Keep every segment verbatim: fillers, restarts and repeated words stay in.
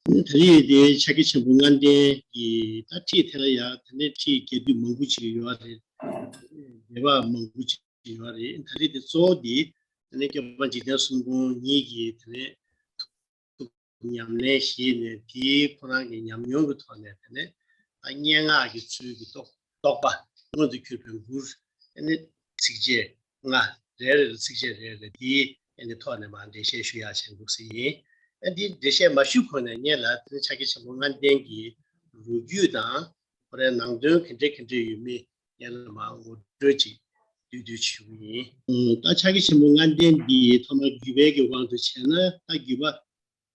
ད་རེས་དེ་ཕྱག་རྒྱ་ཆེན་པོ་ལྔ་ལྡན་གྱི་ད་ཁྲིད་དེ་ལ་ཡང་ད་ནི་ཁྲིད་རྒྱས་བསྡུས་མང་པོ་ཅིག་ཡོད་རེད། འགྲེལ་པ་མང་པོ་ཅིག་ཡོད་རེད། ད་རེས་དེ་གཙོ་བོ་དེ་ད་ནི་སྐྱོབ་པ་འཇིག་རྟེན་གསུམ་མགོན་ཉིད་ཀྱིས་ད་ནི་ཐུགས་ཉམས་ལེན་བྱས་ནས་དེའི་ཁོ་རང་གི་ཉམས་མྱོང་གི་ཐོག་ནས་ད་ནི་ད་སྙན་ངག་གི་ཚུལ་གྱི་རྟོགས་རྟོགས་པ་མངོན་དུ་གྱུར་པའི་མགུར། ཨ་ནི་ཚིགས་བཅད་ལྔ། རེ་རེ་ལ་ཚིགས་བཅད་རེ་རེ། དེའི་ཨ་ནི་ཐོག་ནས་མར་འགྲེལ་བཤད་ཞུ་ཡག་བྱས་འདུག་ཟེར་ཡིན། ཨ་འདི་འགྲེལ་བཤད་མ་ཞུ་གོང་ནས་སྔོན་ལ་དེ་ཕྱག་རྒྱ་ཆེན་པོ་ལྔ་ལྡན་གྱི་ལོ་རྒྱུས་དང་ཁོ་རའི་ནང་དོན་ག་འདྲ་ག་འདྲ་ཡོད་མེད་སྔོན་ལ་མར་ངོ་སྤྲོད་ཅིག་བསྡུས་བསྡུས་ཞུ་གི་ཡིན། ད་ཕྱག་རྒྱ་ཆེན་པོ་ལྔ་ལྡན་འདི་ཐོག་མར་བརྒྱུད་པའི་གི་དབང་དུ་བྱས་ན། ད་བརྒྱུད་པ་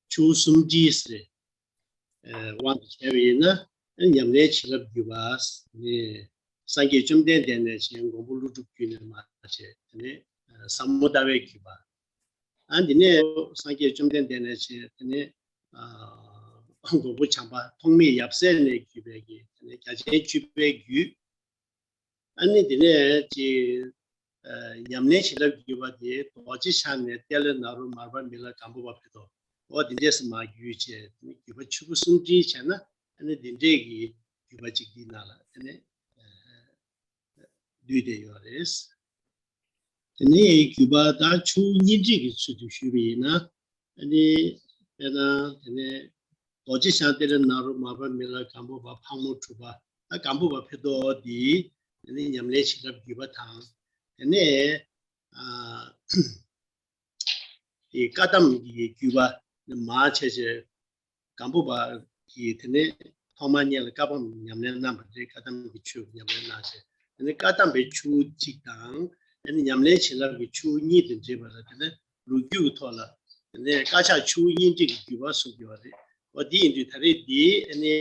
ཆུ་བོ་གསུམ་བྲིས་ཟེར། ཨ་དབང་དུ་བྱས་པ་ཡིན་ན། ཨ་ཉམས་ལེན་བྱིན་རླབས་བརྒྱུད་པ་ནི་སངས་རྒྱས་བཅོམ་ལྡན་འདས་ནས་བྱས། མགོན་པོ་ཀླུ་སྒྲུབ་བརྒྱུད་ནས་མར་བྱས། དེ་ནས་ཨ་ཟབ་མོ་ལྟ་བའི་བརྒྱུད་པ། ཨ་འདི་ནས་སངས་རྒྱས་བཅོམ་ལྡན་འདས་ནས་བྱས། དེ་ནས་ཨ་མགོན་པོ་བྱམས་པ་ཐོགས་མེད་ཡབ་སྲས་ནས་བརྒྱུད་པའི་གི་དེ་ནས་རྒྱ་ཆེན་བཅུ་པའི་བརྒྱུད། ཨ་ནི་དེ་ནས་ཅིག་ཨ་ཉམས་ལེན་བྱིན་རླབས་བརྒྱུད་པ་དེ་རྡོ་རྗེ་འཆང་ནས་ཏཱ་ལའི་ནཱ་རོ། མར་པ་མི་ལ། སྒམ་པོ་པ་ཕུད་རྡོར། འོ་དེ་འདྲས་སུ་མར་བརྒྱུད་བྱས། དེ་ནས་བརྒྱུད་པ་ཆུ་བོ་གསུམ་བྲིས་བྱས་ན། ཨ་ནི་དེ་འདྲས་ཀྱི་བརྒྱུད་པ་ཅིག་འདི་ནང་ལ་དེ་ནས་ཨ་བསྡུས་བསྡད་ཡོད་རེད། དེ་ནས་བརྒྱུད་པ་ད་ཆུ་བོ་གཉིས་འདྲེས་ཀྱི་ཚུལ་དུ་ཞུས་པ་ཡིན་ན། ཨ་ནི་དཔེར་ན་དེ་ནས་རྡོ་རྗེ་འཆང་ཏཱ་ལའི་ནཱ་རོ། མར་པ་མི་ལ། སྒམ་པོ་པ། ཕག་མོ་གྲུ་པ། ད་སྒམ་པོ་པ་ཕུད་རྡོར་འདི་དེ་ནས་ཉམས་ལེན་བྱིན་རླབས་བརྒྱུད་པ་དང་། དེ་ནས་ཨ་དེ་བཀའ་གདམས་ཀྱི་བརྒྱུད་པ་མར་བྱས་བྱས། སྒམ་པོ་པ་གིས་དེ་ནས་ཐོག་མར་སྔོན་ལ་བཀའ་གདམས་ཉམས་ལེན་གནང་བ་རེད། བཀའ་གདམས་ཀྱི་ཆོས་ཉམས་ལེན་གནང་བྱས། དེ་ནས་བཀའ་གདམས་པའི་ཆུ་བོ་གཅིག་དང་། དེ་ནས་ཉམས་ལེན་བྱིན་རླབས་ཀྱི་ཆུ་བོ་གཉིས་དེ་འདྲེས་པ་ལ། དེ་ནས་ལོ་རྒྱུས་ཀྱི་ཐོག་ལ་དེ་ནས་བཀའ་ཕྱག་ཆུ་བོ་གཉིས་འདྲེས་ཀྱི་བརྒྱུད་པ་གསུངས་ཡོད་རེད། འོ་འདི་ཡིན་དུས་ད་རེས་འདི་ཨ་ནི་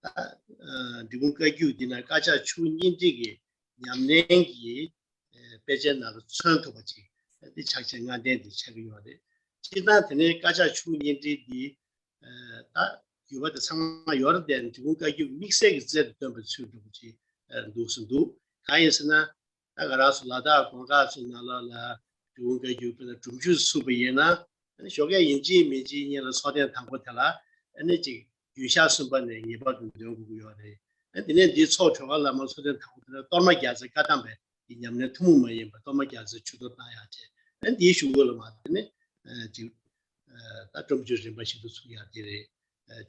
ད་འབྲི་གུང་བཀའ་བརྒྱུད་འདི་ན་བཀའ་ཕྱག་ཆུ་བོ་གཉིས་འདྲེས་ཀྱི་ཉམས་ལེན་གྱི་དཔེ་ཆའི་ནང་ལ་མཚོན་ཐུབ་པ་ཅིག་འདི་ཕྱག་ཆེན་ལྔ་ལྡན་འདི་ཆགས་ཀྱི་ཡོད་རེད། སྤྱིར་བཏང་དེ་ནས་བཀའ་ཕྱག་ཆུ་བོ་གཉིས་འདྲེས་འདི་ད་བརྒྱུད་པ་དེ་ཚང་མ་ཡོད་རེད་དེ། འབྲི་གུང་བཀའ་བརྒྱུད་དམིགས་བསལ་གྱི་རྩལ་དུ་བཏོན་པའི་ཚུལ་འདྲ་པོ་ཅིག་འདུག་སེ་འདུག་གང་ཡིན་ཟེར་ན། ད་ག་རང་སུ་ལ་དྭགས་གོང་དཀར་ཚོའི་ནང་ལོགས་ལ་འབྲི་གུང་བཀའ་བརྒྱུད་དཔེར་ན་སྒྲུབ་མཆོད་ཚུགས་པ་ཡིན་ན། ཨ་ནི་ཞོགས་ཀས་ཡིན་གཅིག་མིན་གཅིག་སྔོན་ལ་ཚོགས་ཐེངས་དང་པོ་དེ་ལ་ཨ་ནི་ཅིག་རྒྱུན་ཞག་གསུམ་པ་ནས་ངེས་པར་དུ་འདོན་དགོས་ཀྱི་ཡོད་རེད། ཨ་དེ་ནས་འདི་ཚོགས་གྲོལ་བ་ལ་མ་ཚོགས་ཐེངས་དང་པོ་དེ་ལ་གཏོར་མ་རྒྱག་ཚེ་བཀའ་གདམས་པའི་ཉམས་ལེན་ཐུན་མོང་མ་ཡིན་པ་གཏོར་མ་རྒྱག་ཚེ་མཆོད་གཏོར་བཏང་ཡག་བྱས། ཨ་འདིའི་གཞུག་གུ་ལ་མ་དེ་ནས་ཅིག་ད་སྒྲུབ་མཆོད་རིམ་པ་ཞིག་ཏུ་ཚུགས་ཡག་དེ་རེད།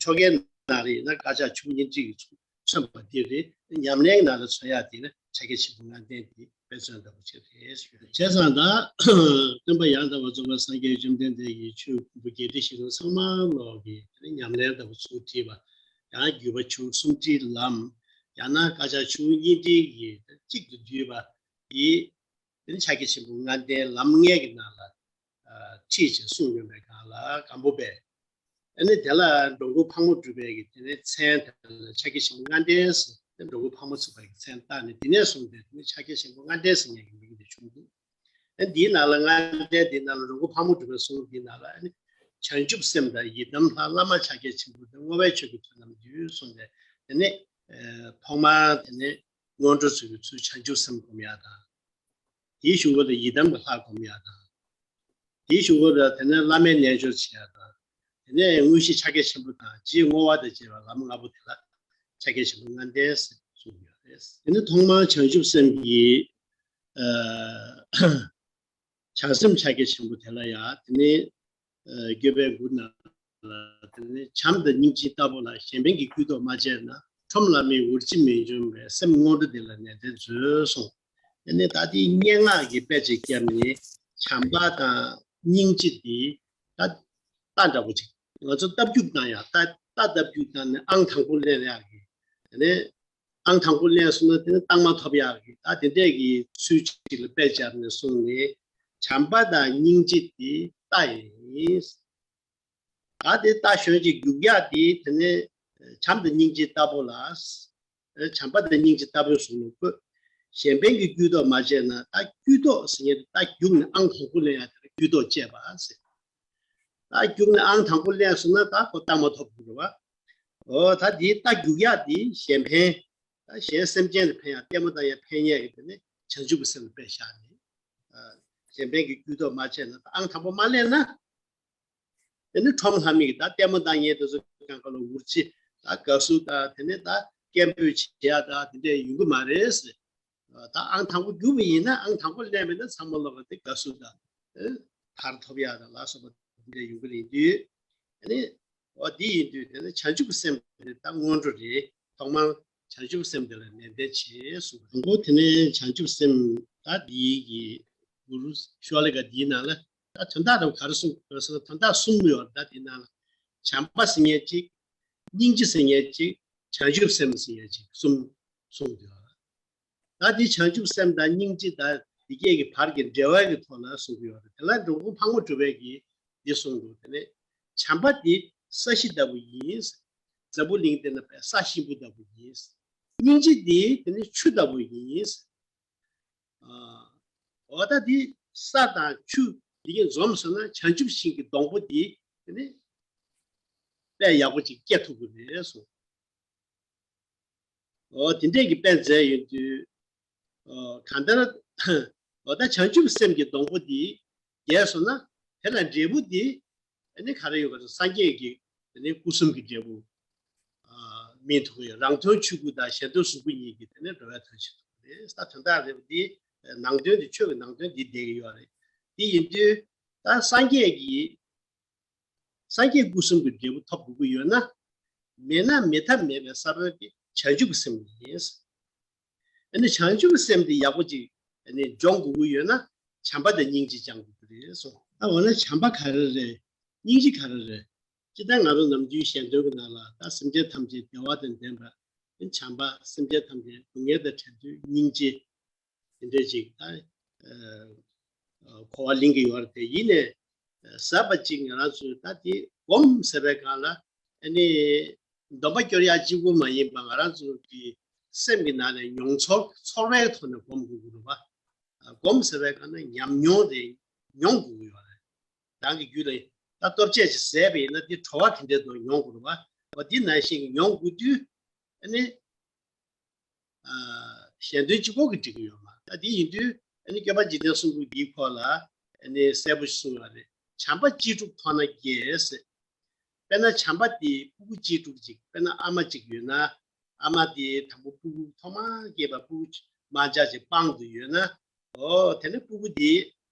ཆོ་གའི་ནང་རེད་ན་བཀའ་ཕྱག་ཆུ་བོ་གཉིས་འདྲེས་ཀྱི་ཚུགས། མཚོན་པ་འདི་རེད། ཉམས་ལེན་ནང་ལ་མཚོན་ཡག་དེ་ནི་ཕྱག་རྒྱ་ཆེན་པོ་ལྔ་ལྡན་དེ་དཔེ་མཚོན་ལྟ་བུ་ཅིག་རེད་ཞུ། བྱས་ཙང་ད་སྟོན་པ་ཡང་དག་པར་རྫོགས་པའི་སངས་རྒྱས་བཅོམ་ལྡན་འདས་ཀྱི་ཆོས་ཕུང་པོ་བརྒྱད་ཁྲི་བཞི་སྟོང་ཚང་མ་ལོག་གི་ཉམས་ལེན་ལྟ་བུ་ཚུར་བྲིས་པ། ཡང་བརྒྱུད་པ་ཆུ་གསུམ་བྲིས་ལམ། ཡང་ན་བཀའ་ཕྱག་ཆུ་གཉིས་འདྲེས་ཀྱི་གཅིག་ཏུ་བསྡུས་པ་འདི་ཕྱག་རྒྱ་ཆེན་པོ་ལྔ་ལྡན་ལམ་ལྔའི་གི་ནང་ལ་ཁྲིད་ཅེས་གསུངས་ཡོད་པའི་སྒང་ལ་སྒམ་པོ་པས། ཨ་ནི་དེ་ལ་འགྲོ་མགོན་ཕག་མོ་གྲུ་པའི་གི་དེ་ནས་མཚན་དེ་ལ་ཕྱག་རྒྱ་ཆེན་པོ་ལྔ་ལྡན་ཟེར་ཏེ་འགྲོ་མགོན་ཕག་མོ་གྲུ་པའི་གི་མཚན་བཏགས་ནས་དེ་ནས་བཟུང་སྟེ་དེ་ནས་ཕྱག་རྒྱ་ཆེན་པོ་ལྔ་ལྡན་ཟེར་མཁན་གྱི་མིང་དེ་བྱུང་འདུག་ཨ་འདིའི་ནང་ལ་ལྔ་ལྡན་འདིའི་ནང་ལ་འགྲོ་མགོན་ཕག་མོ་གྲུ་པའི་གསུང་འདིའི་ནང་ལ་ཨ་ནི་བྱང་ཆུབ་སེམས་དང་ཡི་དམ་ལྷ་བླ་མ་ཕྱག་རྒྱ་ཆེན་པོ་དང་བསྔོ་བའི་ཆོས་ཀྱི་མཐུ་རྣམས་འདུས་གསུངས་ཏེ། དེ་ནས་ཐོག་མར་དེ་ནས་སྔོན་འགྲོ་ཚུལ་གྱི་ཚུལ་བྱང་ཆུབ་སེམས་སྒོམ་ཡག་དང་། དེའི་གཞུག་གུ་ལ་ཡི་དམ་གྱི་ལྷ་སྒོམ་ཡག་དང་། དེའི་གཞུག་གུ་ལ་དེ་ནས་བླ་མའི་རྣལ་འབྱོར་བྱེད་ཡག་དང་། དེ་ནས་དངོས་གཞི་ཕྱག་རྒྱ་ཆེན་པོ་དང་རྗེས་བསྔོ་བ་དང་བཅས་པ་ལམ་ལྔ་པོ་དེ་ལ་ཕྱག་རྒྱ་ཆེན་པོ་ལྔ་ལྡན་ཟེར་གསུངས་ཡོད་རེད། དེ་ནས་ཐོག་མར་བྱང་ཆུབ་སེམས་ཀྱི་ཨ་བྱང་སེམས་ཕྱག་རྒྱ་ཆེན་པོ་དེ་ལ་ཡང་དེ་ནས་ཨ་བརྒྱུད་པའི་མགུར་ནང་ལ་དེ་ནས་བྱམས་དང་སྙིང་རྗེ་ལྟ་བུ་ལ་གཞན་ཕན་གྱི་དཀྱུས་ཐོག་མ་བྱས་ན། ཁྲོམ་ལ་མི་འུར་ཅི་མི་འབྱུང་བའི་སེམས་སྔོན་འགྲོ་འདི་ལ་ནན་ཏན་མཛོད་གསུངས། དེ་ནས་ད་དེའི་སྙན་ངག་གི་དཔེ་ཅིག་བརྒྱབ་ནས་བྱམས་པ་དང་སྙིང་རྗེ་འདི་ད་རྟ་འདྲ་པོ་ཅིག་ང་ཚོ་རྟ་རྒྱུག་བཏང་ཡག་རྟ་རྟ་རྟ་རྒྱུག་བཏང་ནས་ཨང་དང་པོ་ལེན་ཡག་གི། དེ་ནས་ཨང་དང་པོ་ལེན་སོང་ན་དེ་ནས་རྟགས་མ་ཐོབ་ཡག་གི། ད་དེ་འདྲས་ཀྱི་ཚུལ་ཅིག་ལ་དཔེ་བརྒྱབ་ནས་གསུངས་ནས། བྱམས་པ་དང་སྙིང་རྗེ་འདི་རྟ་ཡིན། ད་དེ་རྟ་ཞོན་ཅིག་རྒྱུག་ཡག་དེ་དེ་ནས་བྱམས་དང་སྙིང་རྗེ་ལྟ་བུ་ལ། བྱམས་པ་དང་སྙིང་རྗེ་ལྟ་བུའི་གཟུགས་ལ་བཀོད། གཞན་ཕན་གྱི་དཀྱུས་ཐོག་མ་བྱས་ན། ད་དཀྱུས་ཐོག་ཟེར་མཁན་དེ་རྟ་རྒྱུག་ནས་ཨང་དང་པོ་ལེན་ཡག་དེ་ལ་དཀྱུས་ཐོག་བཅས་པ་ཟེར། རྟ་རྒྱུག་ནས་ཨང་དང་པོ་ལེན་སོང་ན་ད་ཁོ་རྟགས་མ་ཐོབ་དགོས་རེད་བ། འོ་ད་དེའི་རྟ་རྒྱུག་ཡག་དེ་གཞན་ཕན། ད་གཞན་སེམས་ཅན་ལ་ཕན་ཡག་ལྟད་མོ་ལྟ་ཡག་ཕན་ཡག་གི་དེ་ནས་བྱང་ཆུབ་ཀྱི་སེམས་ལ་དཔེ་བཞག་ནས། གཞན་ཕན་གྱི་དཀྱུས་ཐོག་མ་བྱས་ན། ད་ཨང་དང་པོ་མ་ལེན་ན། དེ་ནི་ཁྲོམ་ལྷ་མི་གི་ད་ལྟད་མོ་ལྟ་མཁན་དེ་ཚོ་ སྒང་ག་ལ་འུར་ཅི་ད་དགའ་བསུ་དང་དེ་ནས་ད་སྐད་འབོད་བྱེད་ཡ་ད་དེ་འདྲས་ཡོང་གི་མ་རེད། ད་ཨང་དང་པོ་རྒྱུག་པ་ཡིན་ན་ཨང་དང་པོ་ལེན་པ་ཡིན་ན་ཚང་མ་ལོག་ག་དེ་དགའ་བསུ་དང་ཨེ་དར་ཐོབ་ཡ་དང་ལ་སོགས་པ་དེ་འདྲས་ཡོང་གི་རེད་དུས། ཨ་ནི་འོ་འདི་ཡིན་དུས་དེ་ནི་བྱང་ཆུབ་སེམས་དེ་ད་སྔོན་འགྲོ་རེད། ཐོག་མར་བྱང་ཆུབ་སེམས་དེ་ལ་ནན་ཏན་བྱེད་གསུངས། དང་པོ་དེ་ནི་བྱང་ཆུབ་སེམས་ད་འདིའི་གི་གུ་རུ་ཤོ་ལི་ཀ་འདིའི་ནང་ལ་ད་དོན་དག་རུ་ག་རེ་གསུངས་དགོས་ཟེར་ན་དོན་དག་གསུམ་ཡོད་རེད། ད་འདིའི་ནང་ལ་བྱམས་པ་ཟེར་མཁན་གཅིག་སྙིང་རྗེ་ཟེར་མཁན་གཅིག་བྱང་ཆུབ་སེམས་ཟེར་མཁན་གཅིག་གསུམ་གསུངས་ཡོད། ད་འདི་བྱང་ཆུབ་སེམས་དང་སྙིང་རྗེ་དང་འདི་སྐད་ཀྱི་བར་གྱི་འབྲེལ་བ་གི་ཐོག་ལ་གསུངས་ཀྱི་ཡོད་རེད། དེ་ལ་འགྲོ་མགོན་ཕག་མོ་གྲུ་པས་ཀྱིས་འདི་གསུངས་འདུག་དེ་ནས་བྱམས་པ་འདི་ས་གཞི་ལྟ་བུ་ཡིན། འཛམ་བུ་གླིང་འདི་ན་པའི་ས་གཤིན་པོ་ལྟ་བུ་ཡིན། སྙིང་རྗེ་འདི་དེ་ནི་ཆུ་ལྟ་བུ་ཡིན། ཨ་འོ་ད་འདི་ས་དང་ཆུ་འདི་གཉིས་འཛོམས་སོང་ན་བྱང་ཆུབ་ཤིང་གི་སྡོང་པོ་འདི་དེ་ནི་དཔེ་ཡག་པོ་ཅིག་སྐྱེ་ཐུབ་ཀྱི་རེད་གསུངས། འོ་དེ་འདྲས་ཀྱི་དཔེ་མཛད་ཡོད་དུས། འོ་གང་ལྟར། འོ་ད་བྱང་ཆུབ་སེམས་ཀྱི་སྡོང་པོ་འདི་རྒྱས་སོང་ན་དེ་ལ་འབྲས་བུ་འདི་ཨ་ནི་ག་རེ་ཡོད་པ་སངས་རྒྱས་ཀྱི་ཨ་ནི་སྐུ་གསུམ་གྱི་འབྲས་བུ་སྨིན་ཐུབ་ཀྱི་ཡོད། རང་དོན་ཆོས་སྐུ་དང་གཞན་དོན་གཟུགས་སྐུ་གཉིས་ཀྱི་དེ་ནི་འགྲོ་བའི་དོན་བྱེད་ཐུབ་ཀྱི་རེད། ད་དོན་དག་རེད་པ་འདི་ནང་དོན་འདི་ཆོས་ཀྱི་ནང་དོན་འདི་བསྡད་ཀྱི་ཡོད་རེད། འདི་ཡིན་དུས་ད་སངས་རྒྱས་ཀྱི་སངས་རྒྱས་སྐུ་གསུམ་གྱི་འབྲས་བུ་ཐོབ་དགོས་ཀྱི་ཡོད་ན། མེད་ན་མེད་ཐབས་མེད་པའི་ས་བོན་དེ་བྱང་ཆུབ་ཀྱི་སེམས་ཡིན། ཨ་ནི་བྱང་ཆུབ་ཀྱི་སེམས་དེ་ཡག་པོ་ཅིག་ཨ་ནི་སྦྱོང་དགོས་ཀྱི་ཡོད་ན་བྱམས་པ་དང་སྙིང་རྗེ་སྦྱང་དགོས་ཀྱི་རེད་གསུངས། ད་འོ་ན་བྱམས་པ་ག་རེ་རེད། སྙིང་རྗེ་ག་རེ་རེད། ཅི་ལྟར་ང་རང་ནམ་རྒྱུན་ཞལ་འདོན་གྱི་ནང་ལ་ད་སེམས་ཅན་ཐམས་ཅད་བདེ་བ་དང་ལྡན་པ། བྱམས་པ་སེམས་ཅན་ཐམས་ཅད་སྡུག་བསྔལ་དང་བྲལ་དུས་སྙིང་རྗེ། དེ་འདྲ་ཅིག་ད་ཨ་ཨ་གོ་བ་ལེན་གྱི་ཡོད་རེད། དེ་ཡིན་ནས་ཟབ་པ་ཅིག་ང་རང་ཚོས་ད་དེ་སྒོམ་ཟེར་བའི་སྒང་ལ་ཨ་ནི་འདོན་པ་སྐྱོར་ཡག་གཅིག་པུ་མ་ཡིན་པ་ང་རང་ཚོ་གི་སེམས་ཀྱི་ནང་ནས་མྱོང་ཚོར་ཚོར་བའི་ཐོག་ནས་སྒོམ་དགོས་ཀྱི་རེད་པ། སྒོམ་ཟེར་བའི་སྒང་ལ་ཉམས་མྱོང་རེད། མྱོང་དགོས་ཀྱི་ཡོད་རེད། རང་གི་རྒྱུད་ལ་ད་གཏོར་ཆས་ཅིག་བཟས་པ་ཡིན་ན་དེ་བྲོ་བ་དེ་འདྲའི་དོན་མྱོང་དགོས་རེད་པ། འོ་དེ་ནང་བཞིན་མྱོང་དགོས་དུས་ཨ་ནི། ཞལ་འདོན་གཅིག་པོ་གིས་འགྲིག་གི་ཡོད་མ་རེད། ད་དེ་ཡིན་དུས་ཨ་ནི་སྐྱོབ་པ་འཇིག་རྟེན་གསུམ་མགོན་འདིའི་སྐོར་ལ་ཨ་ནི་གསལ་པོ་ཞིག་གསུངས་ཡོད་རེད། བྱམས་པ་གཅེས་ཕྲུག་མཐོང་ན་སྐྱེ་ཟེར། དཔེར་ན་བྱམས་པ་དེ་སྤུ་གུ་གཅེས་ཕྲུག་ཅིག་དཔེར་ན་ཨ་མ་ཅིག་ཡོད་ན། ཨ་མ་དེ་དང་པོ་སྤུ་གུ་ཐོག་མར་སྐྱེས་པ་སྤུ་གུ་དམར་འབྱར་ཅིག་པང་དུ་ཡོད་ན། འོ་དེ་ནི་སྤུ་གུ་དེ་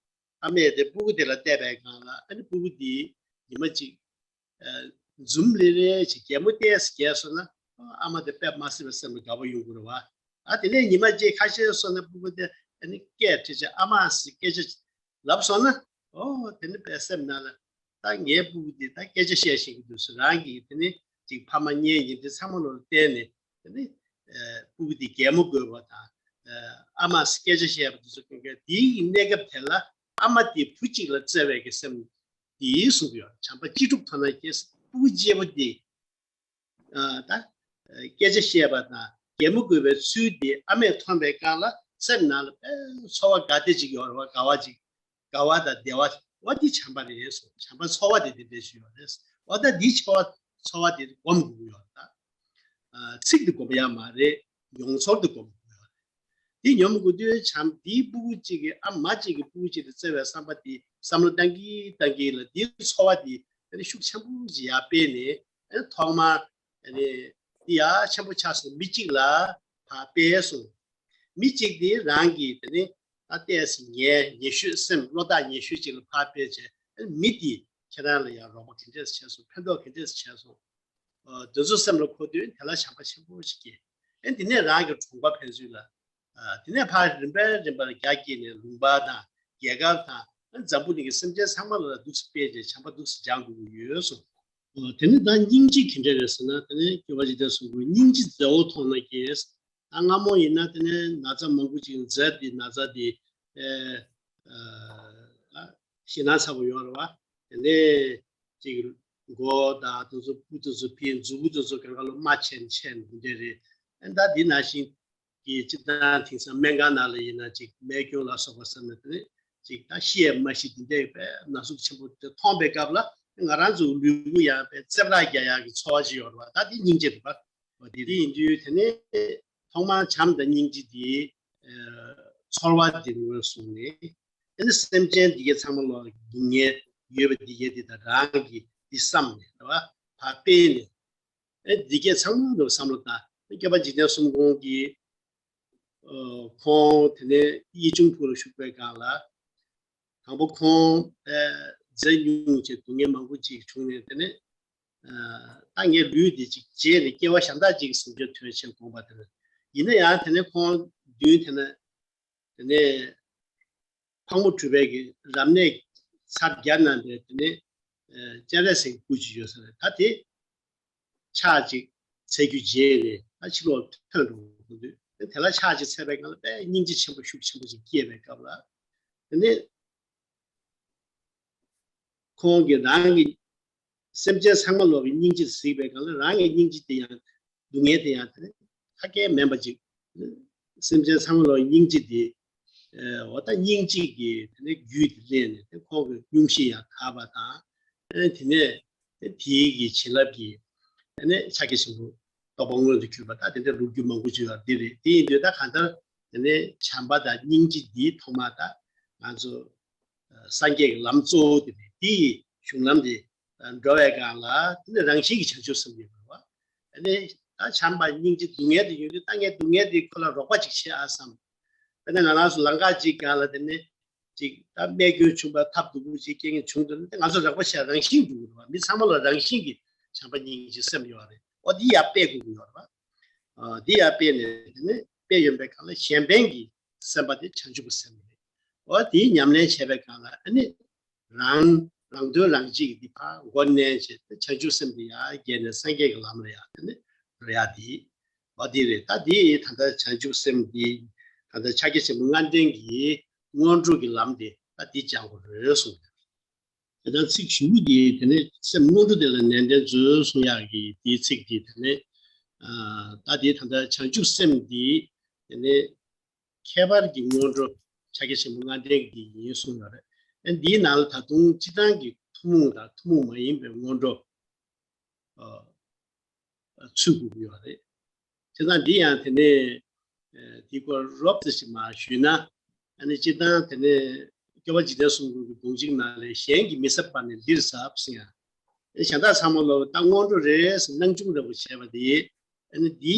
ཨ་མས་དེ་སྤུ་གུ་དེ་ལ་བལྟས་པའི་སྒང་ལ་ཨ་ནི་སྤུ་གུ་དེ་ཉི་མ་གཅིག་འཛུམ་ལེ་ལེ་ཞིག་གད་མོ་ཏོག་ཙམ་བགད་སོང་ན། ཨ་མ་དེ་དཔེ་མ་སྲིད་པའི་སེམས་ལ་དགའ་པོ་ཡོང་གི་རེད་པ། ཨ་དེ་ནས་ཉི་མ་གཅིག་ཁ་ཤས་སོང་ན་སྤུ་གུ་དེ་ཨ་ནི་སྐད་ཁྲིད་བྱས་ཨ་མ་ཟེར་སྐད་ཆ་ལབ་སོང་ན། ཨོ་དེ་ནི་དཔེ་སེམས་ནང་ལ་ད་ངའི་སྤུ་གུ་དེ་ད་སྐད་ཆ་བཤད་ཤེས་ཀྱི་འདུག་ཟེར། རང་གིས་དེ་ནི་ཅིག་ཕ་མ་གཉེན་ཉེ་དེ་ཚང་མ་ལ་བརྟེན་ནས་དེ་ནི་ཨ་སྤུ་གུ་དེ་གད་མོ་དགོད་པ་དང་། ཨ་མ་ཟེར་སྐད་ཆ་བཤད་པ་དེ་ཚོ་གང་ག་དེའི་གནས་སྐབས་དེ་ལ་ཨ་མ་དེ་བུ་གཅིག་ལ་བརྩེ་བའི་གི་སེམས། དེའི་གསུངས་ཡོད། བྱམས་པ་གཅེས་ཕྲུག་མཐོང་ན་སྐྱེ། སྤུ་གུ་གཅེས་པོ་དེ། ཨ་ད། སྐད་ཆ་བཤད་པ་དང་གད་མོ་དགོད་པའི་ཚུལ་དེ་ཨ་མས་མཐོང་པའི་སྒང་ལ་སེམས་ནང་ལ་དཔེ་ཚོར་བ་དགའ་བདེ་ཅིག་ཡོད་རེད་པ། དགའ་བ་ཅིག་དགའ་བ་དང་བདེ་བ། འོ་འདི་བྱམས་པ་རེད་གསུངས། བྱམས་པ་ཚོར་བ་དེ་དེ་འདྲ་ཞིག་ཡོད་རེད། འོ་ད་འདི་ཚོར་བ་ཚོར་བ་དེ་སྒོམ་དགོས་ཀྱི་ཡོད་རེད་ད། ཨ་ཚིག་དེ་སྒོམ་ཡག་མ་རེད། མྱོང་ཚོར་དེ་སྒོམ་དགོས་ཀྱི་ཡོད་རེད། དེ་སྙོམས་དགོས་དུས་བྱམས་དེའི་སྤུ་གུ་གཅིག་གིས་ཨ་མ་གཅིག་གི་སྤུ་གུ་གཅིག་ལ་བརྩེ་བའི་བསམ་པ་དེ་བསམ་བློ་བཏང་གིན་བཏང་གིན་ལ་དེའི་ཚོར་བ་དེ་ཨ་ནི་ཤུགས་ཆེན་པོ་ཅིག་ཡར་སྤེལ་ནས་ཨ་ནི་ཐོག་མར་ཨ་ནི་དེ་ཡར་ཆེན་པོ་ཆགས་སོང་། མི་གཅིག་ལ་ཕར་སྤེལ་སོང་། མི་གཅིག་དེ་རང་གི་དེ་ནི་ད་ལྟས་ངན་ཉེས་ཤོས་སེམས་བློ་ཐག་ཉེས་ཤོས་ཅིག་ལ་ཕར་སྤེལ་བྱས་ཨ་ནི་མི་དེ་ཁྱེད་རང་ལ་ཡང་རོགས་པ་ག་འདྲས་བྱས་སོང་། ཕན་ཐོགས་ག་འདྲས་བྱས་སོང་། ཨ་དེ་ཚོ་སེམས་ལ་འཁོར་དུས་དེ་ལ་བྱམས་པ་ཆེན་པོ་ཞིག་སྐྱེ། ཨ་དེ་ནས་རང་གི་གྲོང་པ་ཕན་ཚུན་ལ། ཨ་དེ་ནས་ཕར་རིམ་པས་རིམ་པར་རྒྱ་བསྐྱེད་ནས་ལུང་པ་དང་རྒྱལ་ཁབ་དང་ཨ་འཛམ་བུ་གླིང་གི་སེམས་ཅན་ཚང་མ་ལ་འདུག་སེ་སྤེལ་བྱས་བྱམས་པ་འདུག་སེ་སྦྱང་དགོས་ཀྱི་ཡོད་གསུངས། ཨ་དེ་ནས་ད་སྙིང་རྗེ་ག་འདྲ་རེད་ཟེར་ན། དེ་ནས་སྐྱོབ་པ་འཇིག་རྟེན་གསུམ་མགོན་སྙིང་རྗེ་མཛའ་བོ་མཐོང་ན་སྐྱེ། ད་སྔ་མོ་ཡིན་ན་དེ་ནས་ན་ཚ་མང་པོ་ཅིག་མཛད་དེ་ན་ཚ་དེ་ཨ་ཨ་ཞེད་སྣང་ཚ་པོ་ཡོད་རེད་པ། དེ་ནས་ཅིག་མགོ་དང་དེ་ཚོ་སྤུ་དེ་ཚོ་འཕེལ། མཛུ་གུ་དེ་ཚོ་གང་ག་ལ་རྨ་ཆད་ཆད་འདི་འདྲ་རེད། ཨ་ད་འདི་ནང་བཞིན་གྱི་སྤྱིར་བཏང་དེང་སང་སྨན་ཁང་ནང་ལ་ཡིན་ན་ཅིག་རྨས་སྐྱོན་ལ་སོགས་པ་བསམ་ན་དེ་ནས་ཅིག་ད་ཤི་ཡས་མ་ཤི་འདི་འདྲའི་དཔེ་ན་ཟུག་ཆེན་པོ་དེ་མཐོང་པའི་སྐབས་ལ་ང་རང་ཚོའི་ལུས་པོ་ཡང་དཔེ་རྩེ་བྲག་རྒྱག་ཡག་གི་ཚོར་བ་ཅིག་ཡོད་རེད་པ། ད་འདི་སྙིང་རྗེ་རེད་པ། འོ་དེ་རིགས་ཡིན་དུས་དེ་ནས་ཐོག་མར་བྱམས་དང་སྙིང་རྗེ་འདི་ཨ་ཚོར་བ་འདི་ངོས་བཟུང་ནས། དེ་ནས་སེམས་ཅན་འདི་གའི་ཚང་མ་ལ་སྡུག་བསྔལ་ཡོད་པ་འདི་གའི་འདི་དང་རང་གིས་འདི་བསམ་ནས་རེད་པ། ཕར་སྤེལ་ནས་ ཨེ་འདི་གས་ཚང་མ་ལ་བསམ་བློ་བཏང་། སྐྱོབ་པ་འཇིག་རྟེན་གསུམ་མགོན་གྱིས་ཁོང་དེ་ནས་ཡིད་བྱུང་ཕུག་ལ་བཞུགས་པའི་སྒང་ལ། དང་པོ་ཁོང་ཨེ་མཛེ་སྨྱུང་བྱས་སྡུག་བསྔལ་མང་པོ་ཅིག་བྱུང་ནས། དེ་ནས་ཨ་ད་ངའི་ལུས་འདི་ཅིག་བརྗེད་ནས་སྐྱེ་བ་གཞན་དག་ཅིག་གི་ཟིན་བྲིས་ཐོན་ཆེད་དགོངས་པ་དེ་རེད། ཡིན་ན་ཡང་དེ་ནས་ཁོང་མདུན་དེ་ན་དེ་ནས་ཕག་མོ་གྲུ་པའི་གི་རབ་གནས་ཚར་བརྒྱབ་གནང་སྟེ། དེ་ནས་ཨེ་སྤྱན་རས་གཟིགས་སྐུ་ཅིག་ཡོད་ས་རེད། ད་དེ་ཕྱག་ཅིག་འཚལ་རྒྱུ་བརྗེད་ནས་ད་ཕྱི་ལོགས་ཐོན་འགྲོ་དུས། དེ་ལ་ཕྱག་ཅིག་འཚལ་བའི་སྒང་ལ་དཔེ་སྙིང་རྗེ་ཆེན་པོ་ཤུགས་ཆེན་པོ་ཅིག་སྐྱེས་པའི་སྐབས་ལ། དེ་ནས་ཁོང་གིས་རང་གི་སེམས་ཅན་ཚང་མ་ལོག་གི་སྙིང་རྗེ་གཟིགས་པའི་སྒང་ལ། རང་གི་སྙིང་རྗེ་དེ་ཡང་སྡུག་བསྔལ་དེ་ཡང་དེ་ཁ་སྐད་མིན་པ་ཅིག། སེམས་ཅན་ཚང་མ་ལོག་སྙིང་རྗེ་དེ། ཨེ་འོ་ད་སྙིང་རྗེ་གི་དེ་ནས་རྒྱུད་དེ་སླེབས་ནས། དེ་ཁོང་གི་སྙུང་གཞི་ཡང་དག་པ་དང་། ཨེ་དེ་ནས་དེ་དེའི་གི་བྱིན་རླབས་ཀྱིས་དེ་ནས་ཕྱག་རྒྱ་ཆེན་པོ་རྟོགས་པ་མངོན་དུ་གྱུར་པ། ད་དེ་འདྲ་ལོ་རྒྱུས་མང་པོ་ཅིག་ཡོད་པ་འདི་རེད། དེ་ཡིན་དུས་ད་གང་ལྟར་དེ་ནས་བྱམས་པ་དང་སྙིང་རྗེ་འདིའི་ཐོག་མ་ད་ང་ཚོ་སངས་རྒྱས་ཀྱི་ལམ་གཙོ་བོ་དེ་རེད། དེ་ཡི་གཞུང་ལམ་དེ་འགྲོ་བའི་སྒང་ལ། དེ་ནས་རང་བཞིན་གྱིས་བྱང་ཆུབ་སེམས་ཡོད་པ། ཨ་ནི་ད་བྱམས་པ་སྙིང་རྗེ་སྡུག་བསྔལ་དེ་ཡོད་དུས། ད་ངས་སྡུག་བསྔལ་དེ་ཁོ་ལ་རོགས་པ་ཅིག་བྱེད་ཨ་བསམ། དཔེར་ན་ང་རང་ཚོ་ལམ་ཁ་ཅིག་སྒང་ལ་དེ་ནས་ཅིག་ད་རྨས་སྐྱོན་བྱུང་བ། ཐབས་སྡུག་པོ་ཅིག་རྐྱེན་ངན་བྱུང་དུས་ན། དེ་ང་ཚོ་རོགས་པ་བྱེད་རང་བཞིན་འདུག་རེད་བ། མི་ཚང་མ་ལ་རང་བཞིན་གྱིས་བྱམས་པ་སྙིང་རྗེ་སེམས་ཡོད་རེད། འོ་འདི་ཡར་སྤེལ་དགོས་ཀྱི་ཡོད་རེད་བ། ཨ་འདི་ཡར་སྤེལ་ནས་དེ་ནས་སྤེལ་ཡོང་པའི་སྒང་ལ་གཞན་ཕན་གྱི་སེམས་པ་དེ་བྱང་ཆུབ་ཀྱི་སེམས་རེད། འོ་དེའི་ཉམས་ལེན་བྱས་པའི་སྒང་ལ། ཨ་ནི་རང་རང་དོན་རང་གཅེས་ཀྱི་འདི་ཕར་མགོ་མནན་བྱས་ཏེ། བྱང་ཆུབ་སེམས་འདི་ཡར་རྒྱས་ནས་སངས་རྒྱས་ཀྱི་ལམ་ལ་ཡར་དེ་ནས་འགྲོ་ཡག་འདི། འོ་འདི་རེད། ད་འདི་ད་ལྟ་བྱང་ཆུབ་སེམས་འདི་ད་ལྟ་ཕྱག་རྒྱ་ཆེན་པོ་ལྔ་ལྡན་གྱི་སྔོན་འགྲོ་གི་ལམ་དེ་ད་འདི་སྦྱང་དགོས་རེད་གསུངས། དེ་ལྟར་ཚིག་ཞུ་རྒྱུ་དེ་དེ་ནས་སེམས་སྔོན་འགྲོ་དེ་ལ་ནན་ཏན་མཛོད་གསུང་ཡག་གི་དེའི་ཚིག་དེ། དེ་ནས་ཨ་ད་དེ་ད་ལྟ་བྱང་ཆུབ་སེམས་འདི་དེ་ནས་ཁྱད་པར་གྱི་སྔོན་འགྲོ་ཕྱག་རྒྱ་ཆེན་པོ་ལྔ་ལྡན་གྱི་ཡིན་གསུངས་ཡོད་རེད། ཨ་འདིའི་ནང་ལ་ད་དུང་སྤྱིར་བཏང་གི་ཐུན་མོང་དང་ཐུན་མོང་མ་ཡིན་པའི་སྔོན་འགྲོ་ཨ་ཚུད་དགོས་ཀྱི་ཡོད་རེད། བྱས་ཙང་འདི་ཡང་དེ་ནས་ཨ་དེའི་སྐོར་རོབ་ཙམ་ཞིག་མར་ཞུས་ན། ཨ་ནི་སྤྱིར་བཏང་དེ་ནས་སྐྱོབ་པ་འཇིག་རྟེན་གསུམ་མགོན་གྱི་དགོངས་གཅིག་ནང་ལས། གཞན་གྱིས་མི་ཟབ་པ་ནི་འདིར་ཟབ་ཟེར་ཡང་། ཨ་གཞན་དག་ཚང་མ་ལོ་ད་སྔོན་འགྲོ་རེད་ཟེར་སྣང་ཆུང་རེ་བོ་བྱས་པ་དེ། ཨ་ནི་འདི་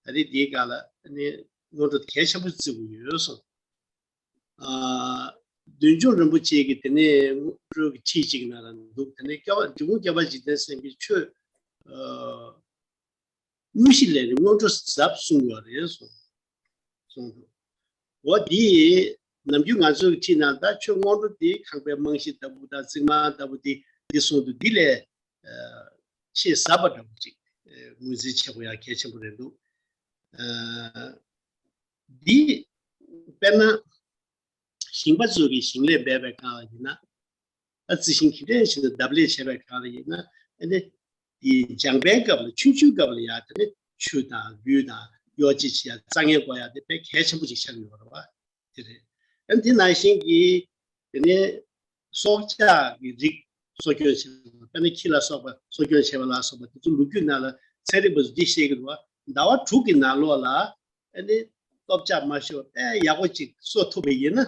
ད་རེས་འདིའི་སྒང་ལ་ཨ་ནི་སྔོན་འགྲོ་དེ་གལ་ཆེན་པོ་བརྩི་དགོས་ཡོད་གསུངས། ཨ་བདུད་འཇོམས་རིན་པོ་ཆེ་གིས་དེ་ནས་སྔོན་འགྲོ་གི་ཁྲིད་ཅིག་ནང་ལ་འདུག། དེ་ནས་སྐྱོབ་པ་འབྲི་གུང་སྐྱོབ་པ་འཇིག་རྟེན་གསུམ་མགོན་གྱིས་ཆོས་ཨ་དངོས་གཞི་ལས་ནི་སྔོན་འགྲོ་ཟབ་གསུངས་ཡོད་རེད་གསུངས། གསུངས་འདུག། འོ་འདི་ནམ་རྒྱུན་ང་ཚོའི་ཁྲིད་ནང་ད་ཆོས་སྔོན་འགྲོ་འདི་ཁང་པའི་རྨང་གཞི་ལྟ་བུ་དང་རྩིག་རྨང་ལྟ་བུ་འདི་འདི་གསུངས་འདུག། འདི་ལས་ཨ་ཆེས་ཟབ་པ་འདྲ་བོ་ཅིག་ཨ་ངོས་འཛིན་བྱེད་དགོས་ཡག་གལ་ཆེན་པོ་རེད་འདུག། ཨ་འདི་དཔེར་ན་ཞིང་པ་ཚོ་གིས་ཞིང་ལས་འབད་པའི་སྒང་ལ་ཡིན་ན། ཨ་རྩི་ཤིང་གི་འདྲ་ཞིག་ཏུ་འདབ་ལས་བྱས་པའི་སྒང་ལ་ཡིན་ན། ཨ་ནི་དེ་སྦྱང་པའི་སྐབས་ལ། ཆུང་ཆུང་སྐབས་ལ་ཡང་དེ་ནི་ཆུ་དང་ལུད་དང་གཡོ་བྱེད་བྱེད་ཡ། རྩྭ་ངན་བཀོག་ཡ་དེ་དཔེ་གལ་ཆེན་པོ་ཅིག་ཆགས་ཡོད་རེད་བ། དེ་རེད། ཨ་ནི་དེ་ནང་བཞིན་གྱི་དེ་ནས་སྲོག་ཆགས་ཀྱི་རིགས་གསོ་སྐྱོང་བྱེད་པ། དཔེར་ན་ཁྱི་ལ་སོགས་པ་གསོ་སྐྱོང་བྱེད་པ་ལ་སོགས་པ་དེ་ཚོ་ལོ་རྒྱུས་ནང་ལ་ཚན་རིག་པ་ཚོས་འདི་བཤད་ཀྱི་འདུག་བ། ཟླ་བ་དྲུག་གི་ནང་ལོགས་ལ་ཨ་ནི་ལྟོ་ཆས་མ་ཤོར་བར་ཡག་པོ་ཅིག་གསོ་ཐུབ་པ་ཡིན་ན།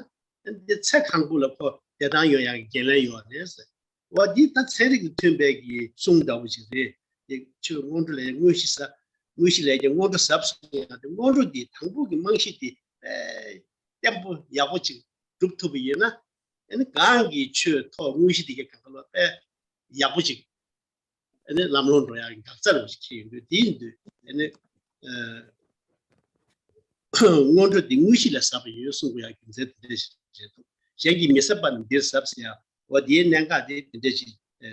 ཨ་ནི་ཚེ་གང་པོ་ལ་ཁོ་བདེ་ཐང་ཡོང་ཡག་གི་འགན་ལེན་ཡོད་རེད་ཟེར། འོ་འདི་ད་ཚན་རིག་གི་མཐུན་པའི་གི་གསུང་འདྲ་བོ་ཅིག་རེད། དེ་ཆོས་སྔོན་འགྲོ་ལས་དངོས་གཞི་ཟབ། དངོས་གཞི་ལས་ཀྱང་སྔོན་འགྲོ་ཟབ་གསུང་ཡག་དེ། སྔོན་འགྲོ་འདི་དང་པོ་གི་རྨང་གཞི་དེ་དཔེ་བརྟན་པོ་ཡག་པོ་ཅིག་སྒྲུབ་ཐུབ་པ་ཡིན་ན། ཨ་ནི་གང་གི་ཆོས་ཐོག་དངོས་གཞི་དེ་གའི་སྒང་ལ་དཔེ་ཡག་པོ་ཅིག་ཨ་ནི་ལམ་ལྷོང་འགྲོ་ཡག་གི་འགག་རྩ་རུ་ཞིག་འཁེལ་ཡོང་དུས། དེ་ཡིན་དུས་ཨ་ནི་ཨ་སྔོན་འགྲོ་འདི་དངོས་གཞི་ལས་ཟབ་པ་ཡོད་གསུང་དགོས་ཡག་རྒྱུ་མཚན་དེ་འདྲ་ཞིག་རེད་འདུག། གཞན་གྱིས་མི་ཟབ་པ་ནི་འདིར་ཟབ་ཟེར་ཡག། འོ་དེའི་གནད་འགག་དེ་དེ་འདྲ་ཞིག་